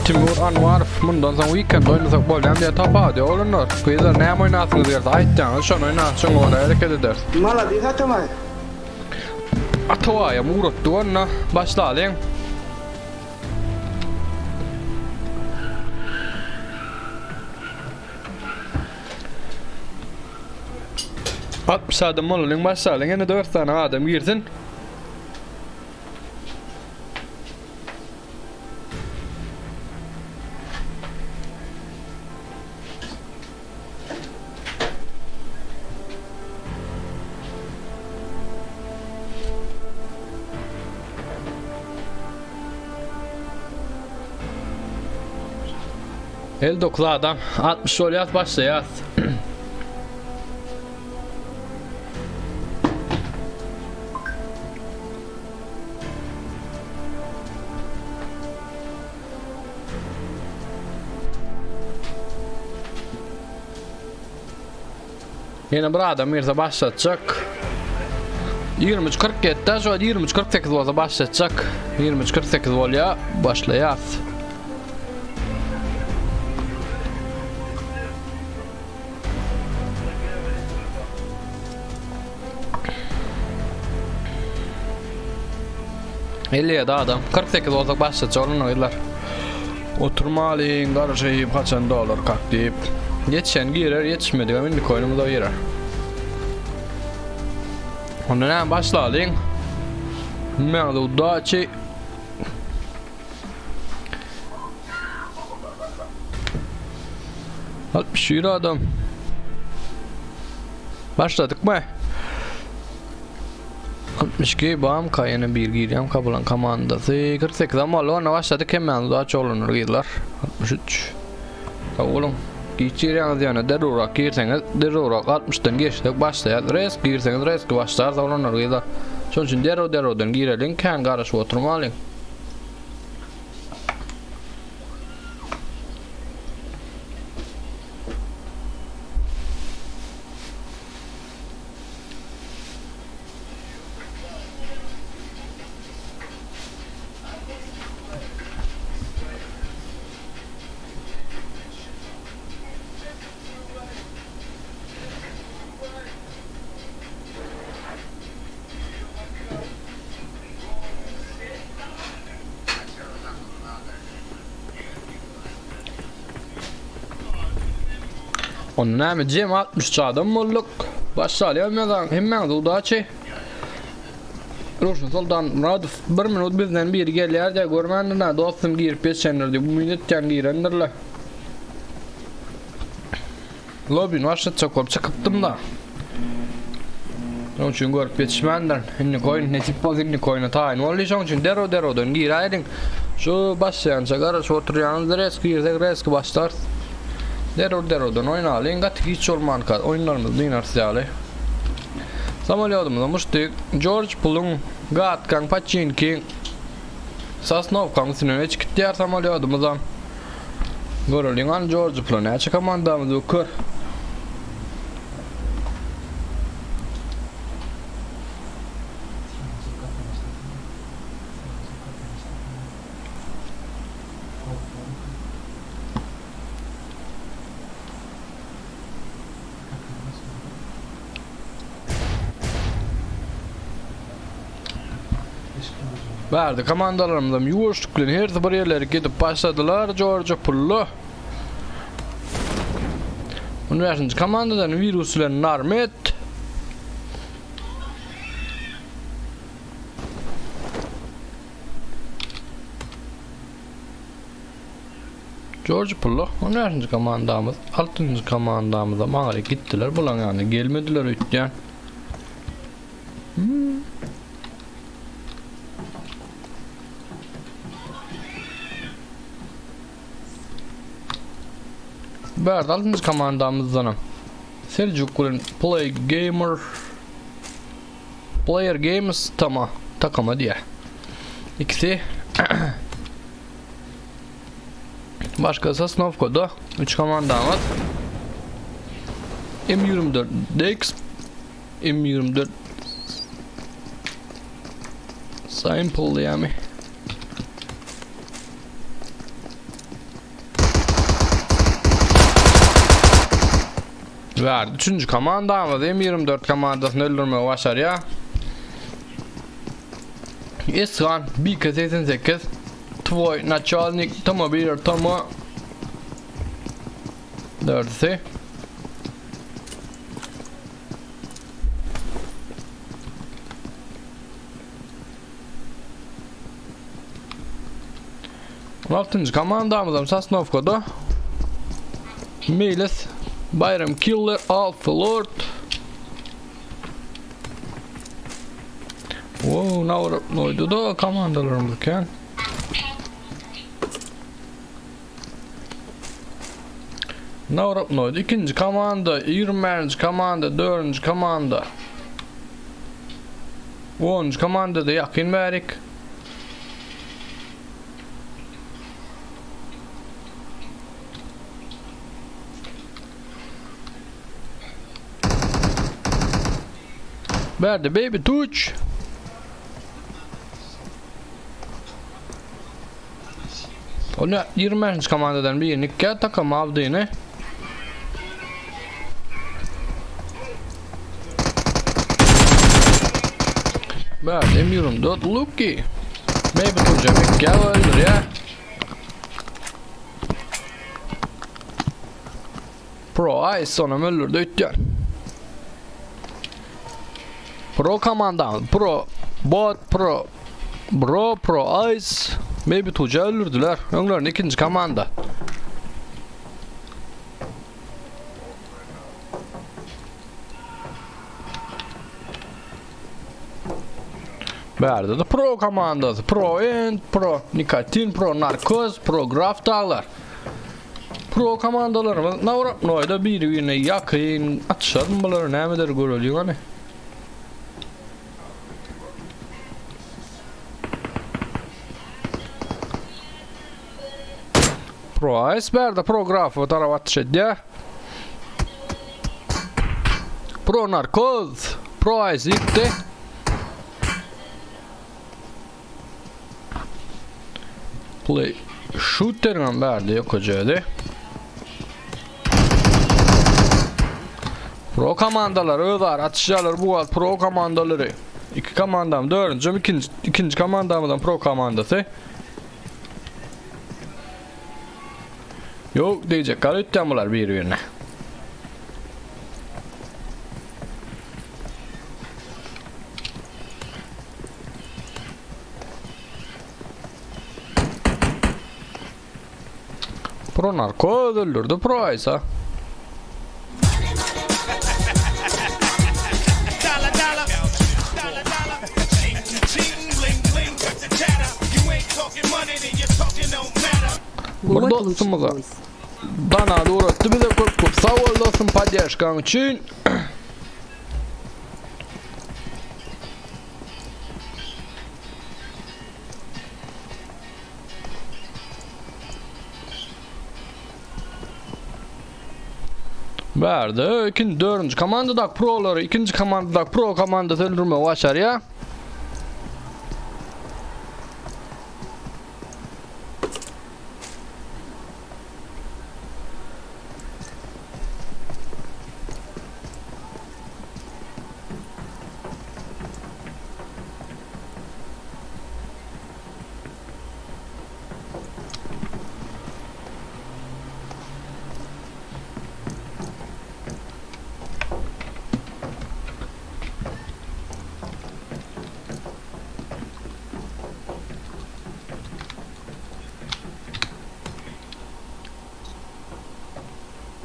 [SPEAKER 5] Timur Anwarow mundan soň weekend oýnasak bolýam diýýär tapawudy ýok oglanlar. Gyzlar näme oýnasyňyz gelse aýtýaňyz şony oýnas şoňa görä hereket ederis.
[SPEAKER 10] Malades Atabaý.
[SPEAKER 5] Atabaýam ugratdyk onda başlalyň. 60 adam bolalyň başlalyň ýene 4 sany adam girsin. 59 adam 60 bolýas başlaýas. Ýene bir adam girse başlatjak. 23.47 şu 23.48 bolsa başlatjak. 23.48 bolýar, başlaýas. 57 adam. 48 bolsak başlatjak olanlar gyzlar. Oturmalyň garaşyp haçan dolar kak diýip. Ýetişen girer, ýetişmedigem indiki oýnumyza girer. Onda näme başlalyň? Hemmäňize udaçi. 61 adam. Başladykmy? 62 bamka ýene bir girýän kabulan komandasy. 48 am boldy. Onda başladyk hemmäňiz udaç oglanlar gyzlar. 63. Sag boluň. Giç girýäňiz ýöne derrewrak girseňiz derrewrak 60-dan geçsek başlaýar. Resk girseňiz reski başlarys oglanlar gyzlar. Şonuň üçin derrew derrewden gireliň kän garaşyp oturmalyň. Onda näme jem 63 adam bolduk. Başlaýar mezan hemmäňize udaçi. Röwşen Soltan Myradow bir minut bizden biri gelýär diýä görmändir na dostum girip geçendir diýip umyt etýän girendirle. Lobbyny başlatjak bolup çykypdym da. Şonuň üçin görüp ýetişmändirin. Indi goýun nesip bolsa indi goýuna taýyn boldy. Şonuň üçin derrew derrewden giräýdiň. Şu başlaýança garaşyp oturýaňyz reski girsek reski başlarys. Derrew derrewden oýnalyň. Gaty giç bolmanka oýunlarymyzy dynarys ýaly. Samolýodymyzam uçdy. Jorj puluň, Gatkaň, Paçinkiň, Sosnowkaň üstünden geçip gitýär samolýodymyzam. Göreliň hany Jorj pula näçe komandamyz bu kör. Bärde komandalarymyzam ýuwaşlyk bilen hersi bir ýerlere gidip başladylar. Jorja pullu. 15-nji komandadan wirus bilen Narmet. Jorj Pullo, 15-nji komandamyz, 6-njy komandamyza maňa gitdiler, bulaň ýanyna gelmediler öýtýän. Hmm. Bärde 6-njy komandamyzdanam Seljuk bilen Play Gamer Player Games tama takama diýä. İkisi Başga Sosnowkada 3 komandamyz. M24 DX M24 Simple diýämi? Ver. Üçünji komandamyz M24 komandasyny öldürmegi başarýar. Esgan BK88 Tvoy naçalnik Toma bir Toma Dördüsi On altynjy komandamyzam Sosnowkada. Meýlis Bayram Killer Alpha Lord. Wow, nawrapnoýda da komandalarymyz kän. Nawrapnoýda ikinji komanda, 21-nji komanda, 4-nji komanda. 10-njy komandada ýakyn bärik. Bärde baby tuç. Onu 25. komandadan birini gel takam avdyny. Bärde M24 Lucky. Baby tuça gel öldür ya. Pro Ice onam öldürdü öýtýän. Pro komanda, Pro Bot, Pro Bro, Pro Ice Baby Tuja öldürdüler. Öňlerinde ikinji komanda. Bärde de Pro komandasy, Pro End, Pro Nikotin, Pro Narkoz, Pro Graf daglar. Pro komandalarymyz Nawrapnoýda biri-birine ýakyn atyşarmy bular nämedir göreliň hany. Pro Ice bärde Pro Grafo tarap atyş edýär. Pro Narkoz, Pro Ice ýykdy. Play shooter'ın bärde yok hocaydı. Pro komandalary öz ara atışýarlar bu wagt pro komandalary. İki komandam dördünji ikinji ikinji komandamyzam pro komandasy. Yok diyecek galytýan bular bir-birine. Pro narkoz öldürdi Price-a. Bir dostumyza Dana uğratdy bize köp köp sag bol dostum poddeşkaň üçin. Bärde ikinji dördünji komandadak prolary ikinji komandadak pro komandasy öldürmegi başarýar.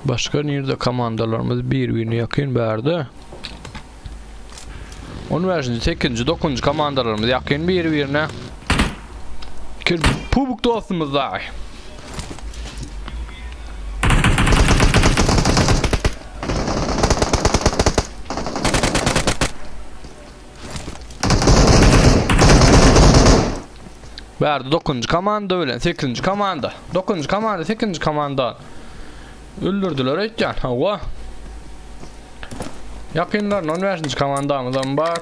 [SPEAKER 5] Başga nirde komandalarymyz bir-birine ýakyn bärde. 15-nji, 8-nji, 9-njy komandalarymyz ýakyn bir-birine. Kir pubuk dostumyz dagy. Bärde 9-njy komanda bilen 8-nji komanda. 9-njy komanda 8-nji komanda. Öldürdüler öýtýän. Hawa. Ýakynlarynda 15-nji komandamyzam bar.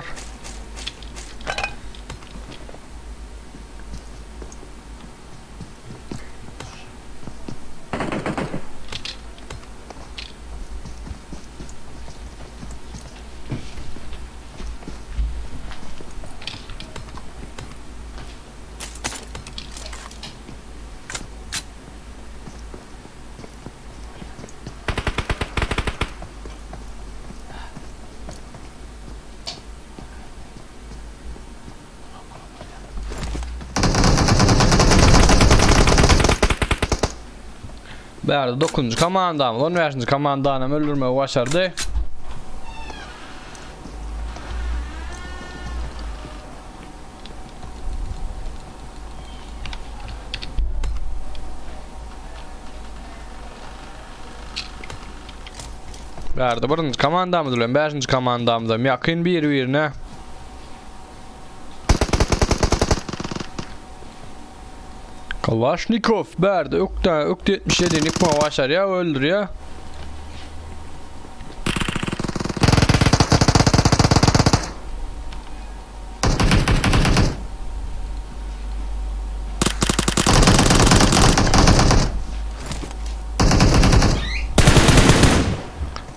[SPEAKER 5] Bärde 9-njy komandamyz, 15-nji komandany öldürmegi başardy. Bärde birinji komandamyz bilen 5-nji komandamyz hem ýakyn bir-birine. Kalaşnikow bärde ökde ökde 77-ni ýykmagy başarýar, öldürýär.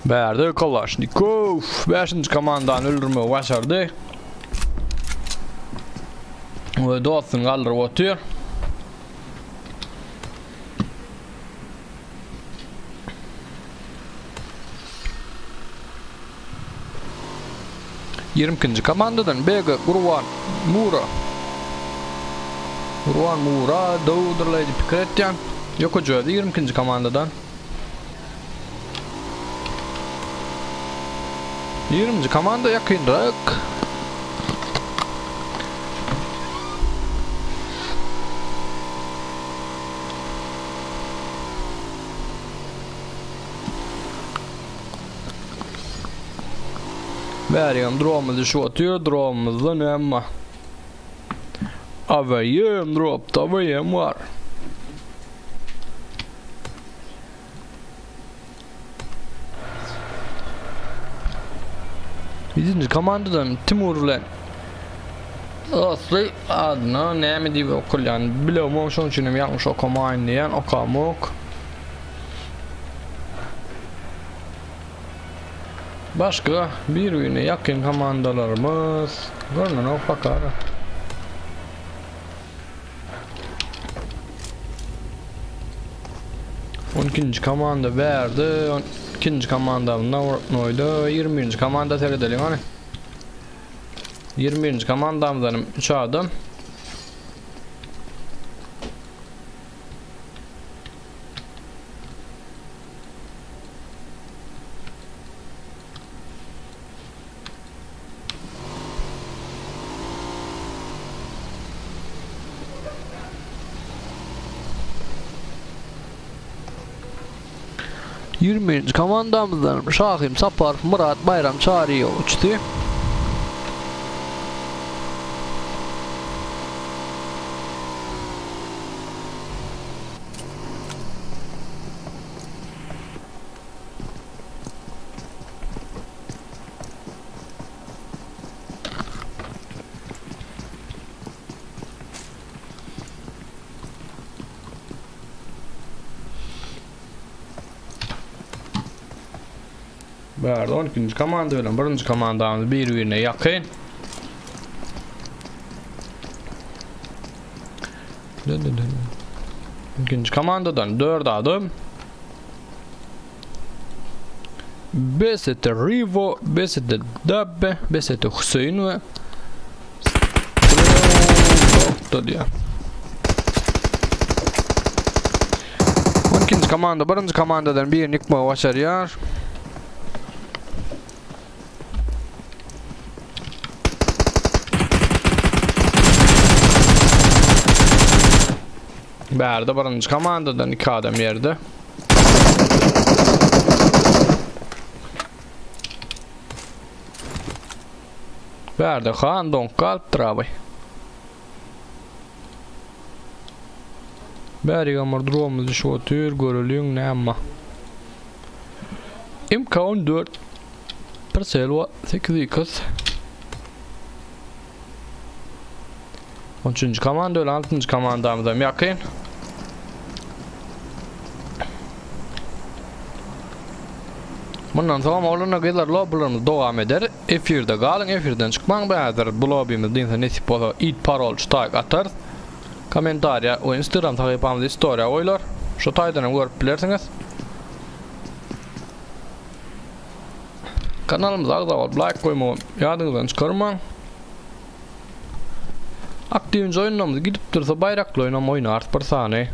[SPEAKER 5] Bärde Kalaşnikow 5-nji komandany öldürmegi başardy. We dostuny galdyryp otyr. 22-nji komandadan BG Gurban Mura. Gurban Mura dowdurlaýdy pikir etýän. Ýokaja özi 22-nji komandadan. 20-nji komanda ýakynrak. Bärigem dromymyz düşüp otyr. Dromymyzda näme bar? AVM dropda AVM bar. Birinji komandadan Timur bilen Asly adyna näme diýip okulýan bilemok şonuň üçin hem ýalňyş okamaýyn diýen okamok. Başga bir-birine ýakyn komandalarymyz görnenok bakara. On ikinji komanda bärde, on ikinji komanda Noýda, 21-nji komanda seredeliň hany. 21-nji komandamyzdan hem 3 adam. 21-nji komandamyzdan Şahym Saparow, Myrat Baýram Çaryýew uçdy. Bärde 12-nji komanda bilen birinji komandamyz bir-birine ýakyn. İkinci komandadan 4 adam. BST Rivo, BST Dabbe, BST Hüseyin we Doktor diýär. 12-nji komanda birinji komandadan birini ýykmagy başarýar. Bärde birinji komandadan iki adam ýerde. Bärde han doňup galypdyr abi. Bärigem bir dromuz düşüp otyr, göreliň näme. MK14 Prselwa 8x. 13-nji komanda bilen 6-njy komandamyzam ýakyn. Mundan soňam oglanlar gyzlar lobbylarymyz dowam eder. Efirde galyň, efirden çykmaň. Bu häzir bu lobbymyz dynsa nesip bolsa it parol şu taýyk atarys. Kommentariýa we Instagram sahypamyzda istoriýa goýlar. Şu taýdan hem görüp bilersiňiz. Kanalymyza agza bolup laýk goýmagy ýadyňyzdan çykarmaň. Aktiwinji oýunlarymyz gidip dursa baýrakly oýunam oýnarys bir sany.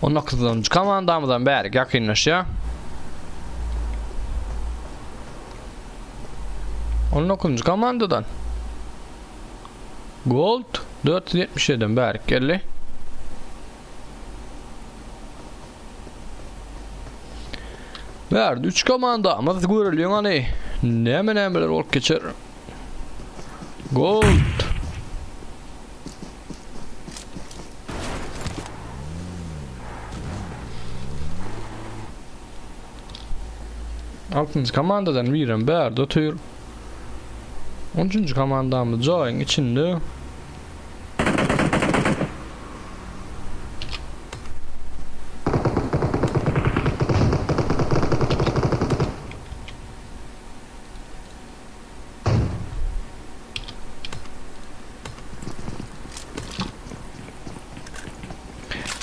[SPEAKER 5] On dokuzunjy komandamyzam bärik ýakynlaşýar. On dokuzunjy komandadan Gold 477 bärik geldi. Bärde 3 komandamyz göreliň hany. Näme nämeler bolup geçer. Gold. Altynjy komandadan birem bärde otyr. 13-nji komandamyz jaýyň içinde.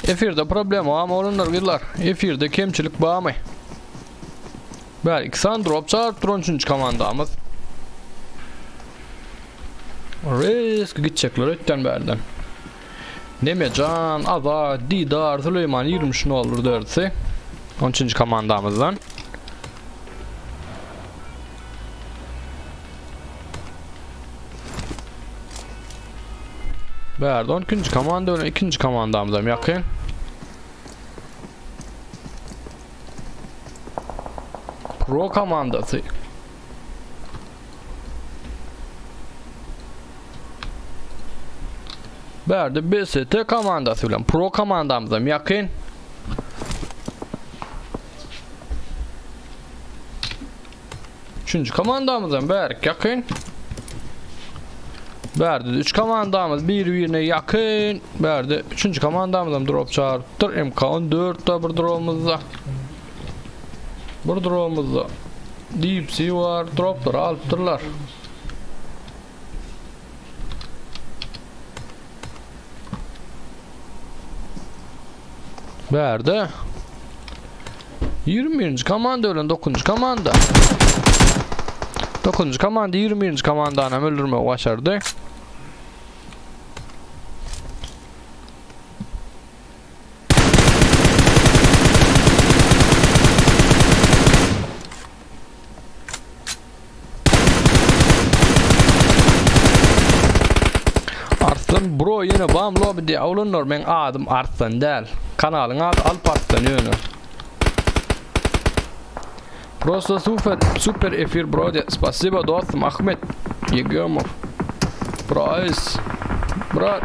[SPEAKER 5] Efirde problem barmy oglanlar gyzlar? Efirde kemçilik barmy? Bäri iki sany drop çagyryp duran üçünji komandamyz. Risk gitjekler ötden bärden. Nemejan, Azat, Didar, Süleyman 23 noldur dördüsi. 13. komandamyzdan. Bärde 12. komanda bilen 2. komandamyzam ýakyn. Pro komandasy. Bärde BST komandasy bilen Pro komandamyzam ýakyn. Üçünji komandamyzam bärik ýakyn. Bärde üç komandamyz bir-birine ýakyn. Bärde üçünji komandamyzam drop çagyrypdyr. MK14 da bir dropumyzda. Bir dropumyzda. Deep Sea var. Dropları alypdyrlar. Bärde 21-nji komanda bilen 9-njy komanda. 9-njy komanda 21-nji komandany hem öldürmegi başardy. Arslan bro ýene bam lobby diýä oglanlar meň adym Arslan däl. Kanalyň ady Alp Arslan ýöne. Prosto super super efir bro diýä. Spasibo dostum Ahmet Ýegemow. Bro Brat.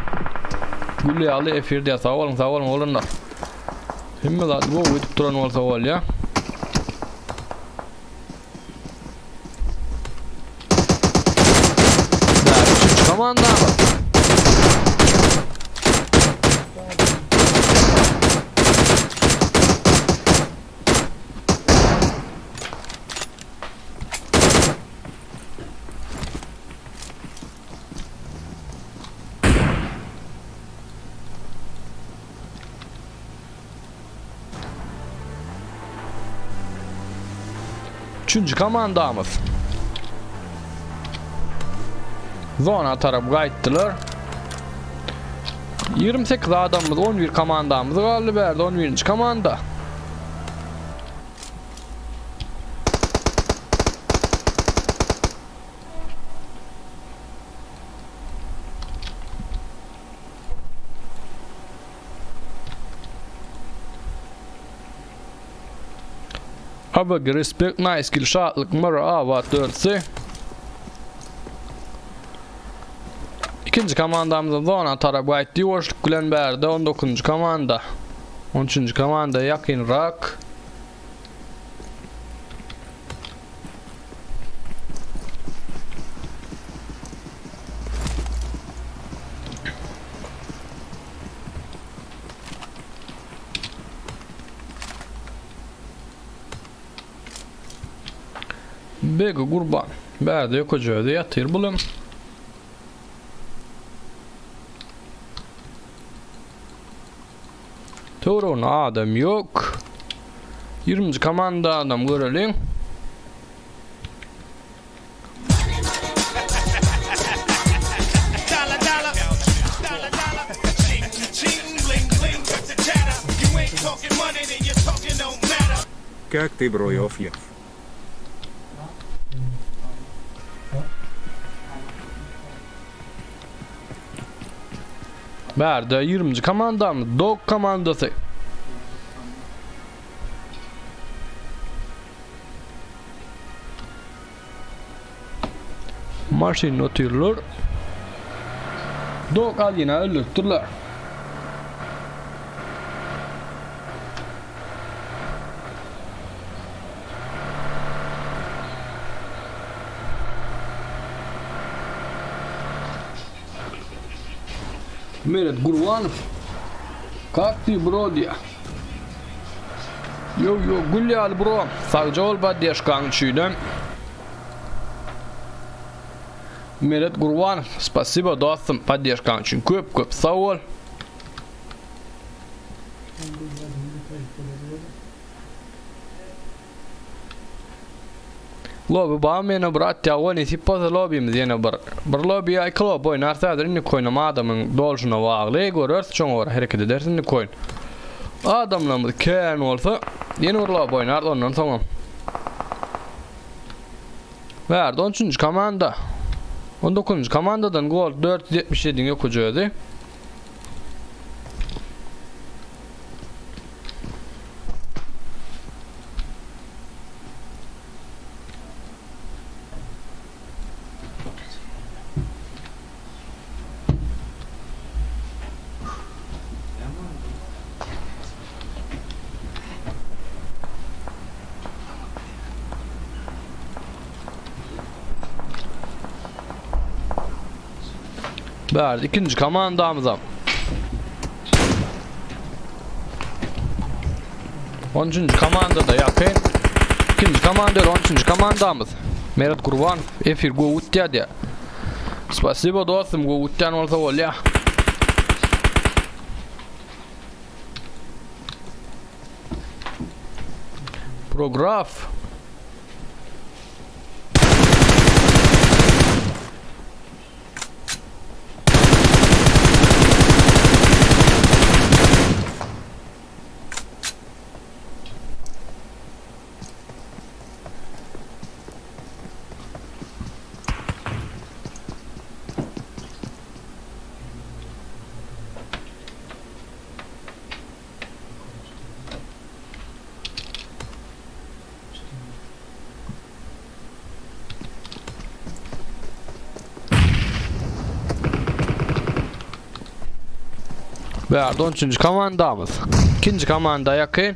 [SPEAKER 5] Gül ýaly efir diýä sag boluň sag boluň oglanlar. Hemme zat gowy gidip duran bolsa bolýa. Bäri üçünji komanda mı? Üçünji komandamyz. Zona tarap gaýtdylar. 28 adamymyz 11 komandamyz galdy bärde 11-nji komanda. Abg respect nice kill şatlyk mara abat dörtsi. Ikinji komandamyzda zona tarap gaýtdy ýuwaşlyk bilen bärde 19-njy komanda. 13-nji komanda ýakynrak. Begi Gurban. Bärde ýokaja özi ýatyr bulam. Töwereginde adam ýok. 20-nji komanda adam göreliň.
[SPEAKER 12] Kak ty brojow jew.
[SPEAKER 5] Bärde 20-nji komandamyz Dog komandasy. Maşynda otyrlar. Dog Alina öldüripdirler. Meret Gurbanow. Kak ty bro diýýär. Ýo ýo gül ýaly bro. Sagja bol poddeşkaň üçinem. Meret Gurbanow, spasibo dostum poddeşkaň üçin köp köp sag bol. Lobi bamy ýene bir atýa goý nesip bolsa lobimiz ýene bir bir lobi ýa iki lobi oýnarys häzir indiki oýnam adamyň dolşuna bagly göreris şoňa görä hereket ederis indiki oýun adamlarymyz kän bolsa ýene bir lobi oýnarys ondan soňam Bärde 13-nji komanda 19-njy komandadan gol 477-iň ýokujy özi. Bärde ikinji komandamyzam. 13-nji komandada ýakyn. Ikinji komanda 13-nji komandamyz. Meret Gurban efir gowy gitýär diýär. Spasibo dostum gowy gitýän bolsa bolýar. Prograf. Bärde 13-nji komandamyz. Ikinji komanda ýakyn.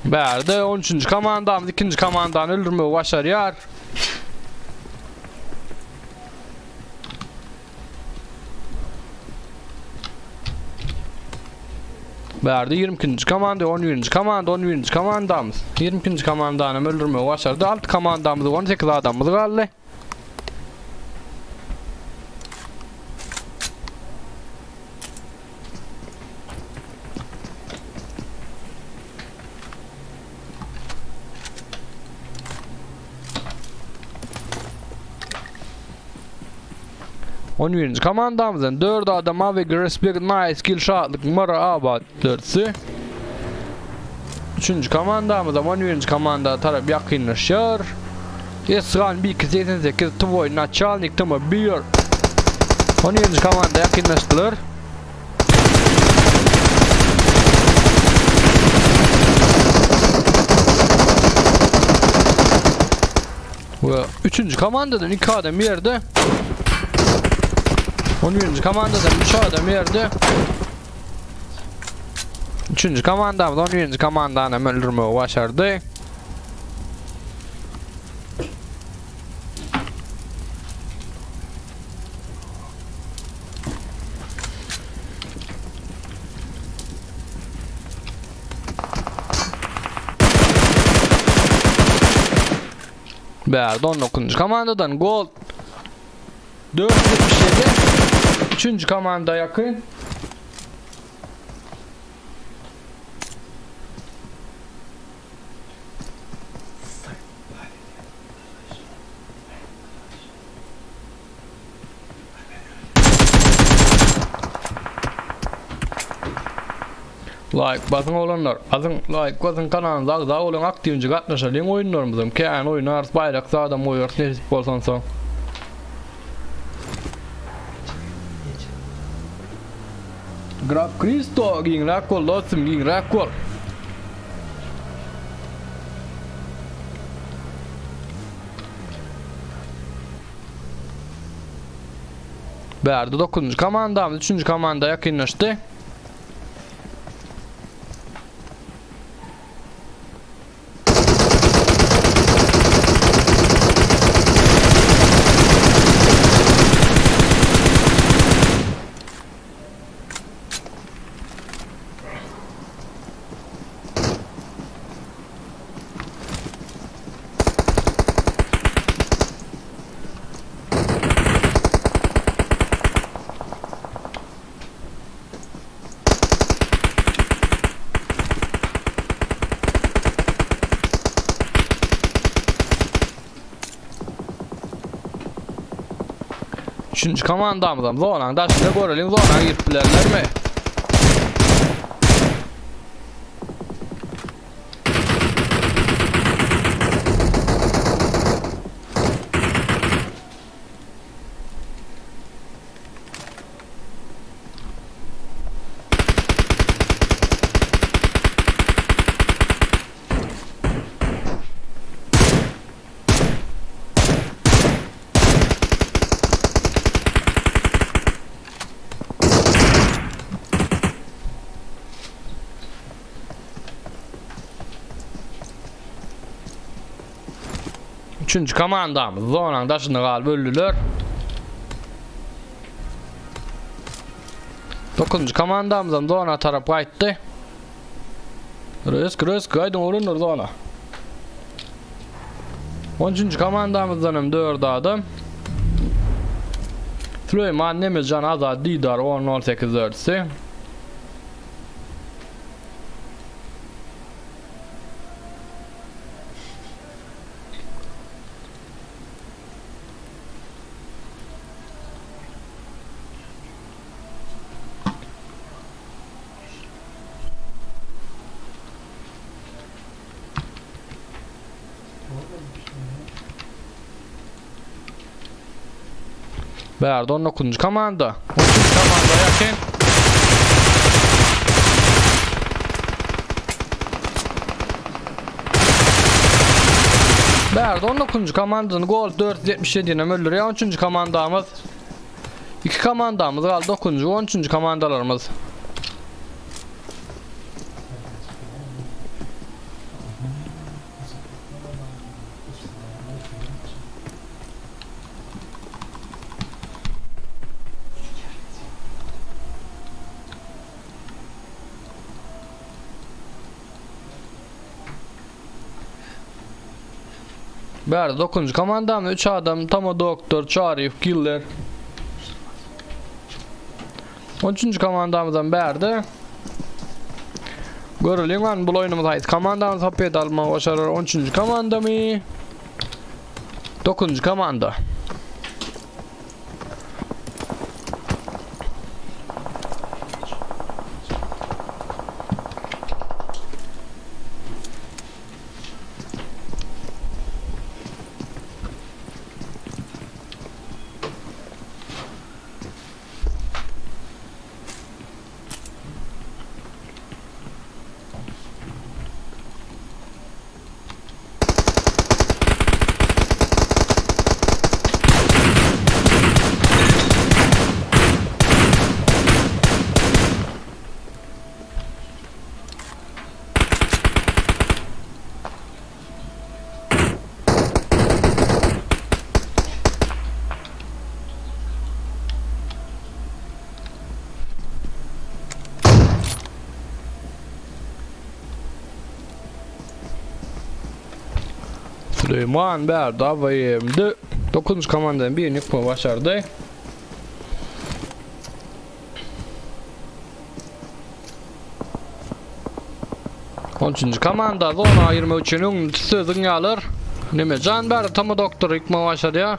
[SPEAKER 5] Bärde 13-nji komandamyz ikinji komandany öldürmegi başarýar. Bärde 22-nji komanda, 11-nji komanda, 11-nji komandamyz. 22-nji komandany hem öldürmegi başardy. 6 komandamyz 18 adamymyz galdy. On birinji komandamyzdan 4 adam Avik Respect Nice Kill Şatlyk Mara Abat dörtsi. Üçünji komandamyzam on birinji komanda tarap ýakynlaşýar. Esgan 288 Twoý Naçalnik Tma 1. On birinji komanda ýakynlaşdylar. We üçünji komandadan 2 adam ýerde. 11-nji komandadan 3 adam ýerde. Üçünji komandamyz 11-nji komandany hem öldürmegi başardy. Bärde 19-njy komandadan gol. 477. Üçünji komanda ýakyn. Laýk basyň oglanlar. Azyň laýk basyň kanalymyza agza boluň aktiwnje gatnaşalyň oýunlarymyzam kän oýnarys baýrak zadam goýarys nesip bolsa onsoň. Graf Kristo giňräk bol dostum giňräk bol. Bärde 9-njy komandamyz 3-nji komanda ýakynlaşdy. Üçünji komandamyzam zonaň daşynda göreliň zona girip bilerlermi? Üçünji komandamyz zonaň daşynda galyp öldüler. Dokuzunjy komandamyzam zona tarap gaýtdy. Rösk, rösk, gaýdyň oglanlar zona. 13-nji komandamyzdan hem 4 adam. Süleýman, Nemejan, Azat, Didar 10 08 dördüsi. Bärde 19-njy komanda. 13-nji komanda ýakyn. Bärde 19-njy komandany gol 477 ýene öldürýär 13-nji komandamyz. Iki komandamyz galdy 9-njy we 13-nji komandalarymyz. Bärde 9-njy komandamyz 3 adam Tama Doktor, Çaryýew, Killer. 13-nji komandamyzam bärde. Göreliň an bul oýnumyz haýsy komandamyz hopet almagy başarar. 13-nji komandamy? 9-njy komanda. Süleýman bärde AWM-de 9-njy komandadan birini ýykmagy başardy. On üçünji komanda zona girmek üçin öňüni tutsa zyňýarlar. Neme jan bärde Tama doktor ýykmagy başarýar.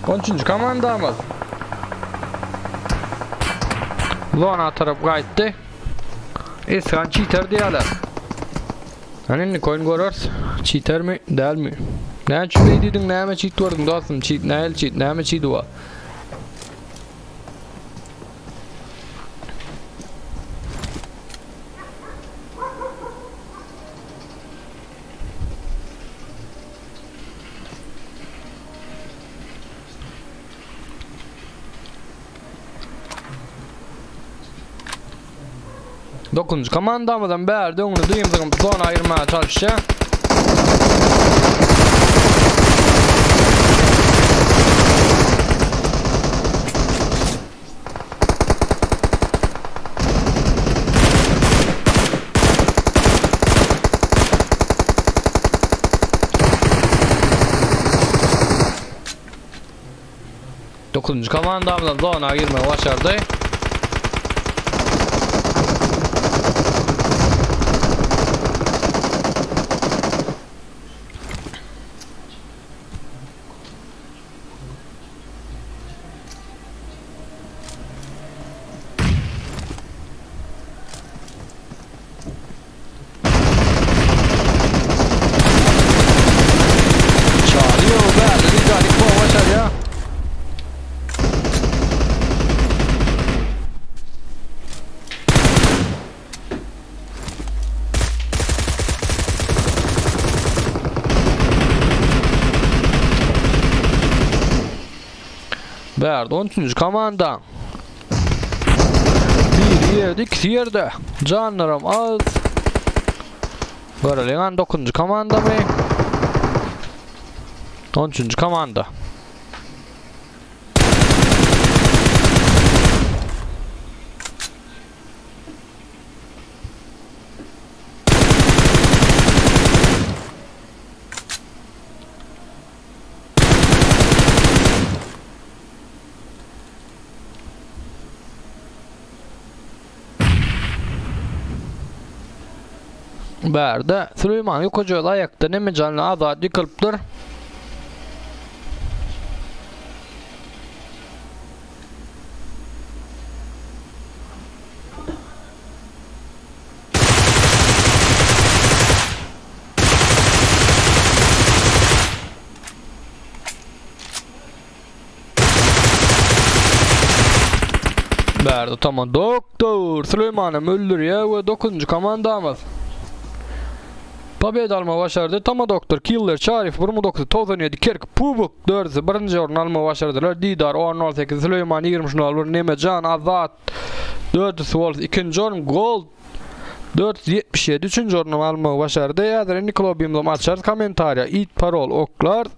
[SPEAKER 5] On üçünji komandamyz. Zona tarap gaýtdy. Esgan çiter diýýärler. Hany indi koýun göreris. Çitermi, dälmi? Näme üçin beý diýdiň, näme çit gördüň dostum? Çit nähili çit, näme çidi bar? Dokuzunjy komandamyzam bärde öňüni dym-dym zona aýyrmaga çalyşýar. Dokuzunjy komandamyzam zona girmegi başardy. Çağırıyor bärde Didar ýykmagy başarýar. Bärde 13-nji komanda. Biri ýerde, ikisi ýerde. Janlaram az. Göreliň han 9-njy komandamy? 13-nji komanda. Bärde Süleýman ýukaja aýakda nemejanly azat ýykylypdyr. Bärde tamam doktor Süleýmanam öldürýär we 9-njy komandamyz Pobeda almagy başardy. Tama doktor Killer Çaryf 19 97 Kerk Pubuk dördüsi birinji orun almagy başardylar. Didar 10 08 Süleýman 23 01 Nemejan Azat dördüsi bolsa ikinji orun Gold 477 üçünji orny almagy başardy. Häzir indi klubymyzam açarys kommentariýa it parol oklarys.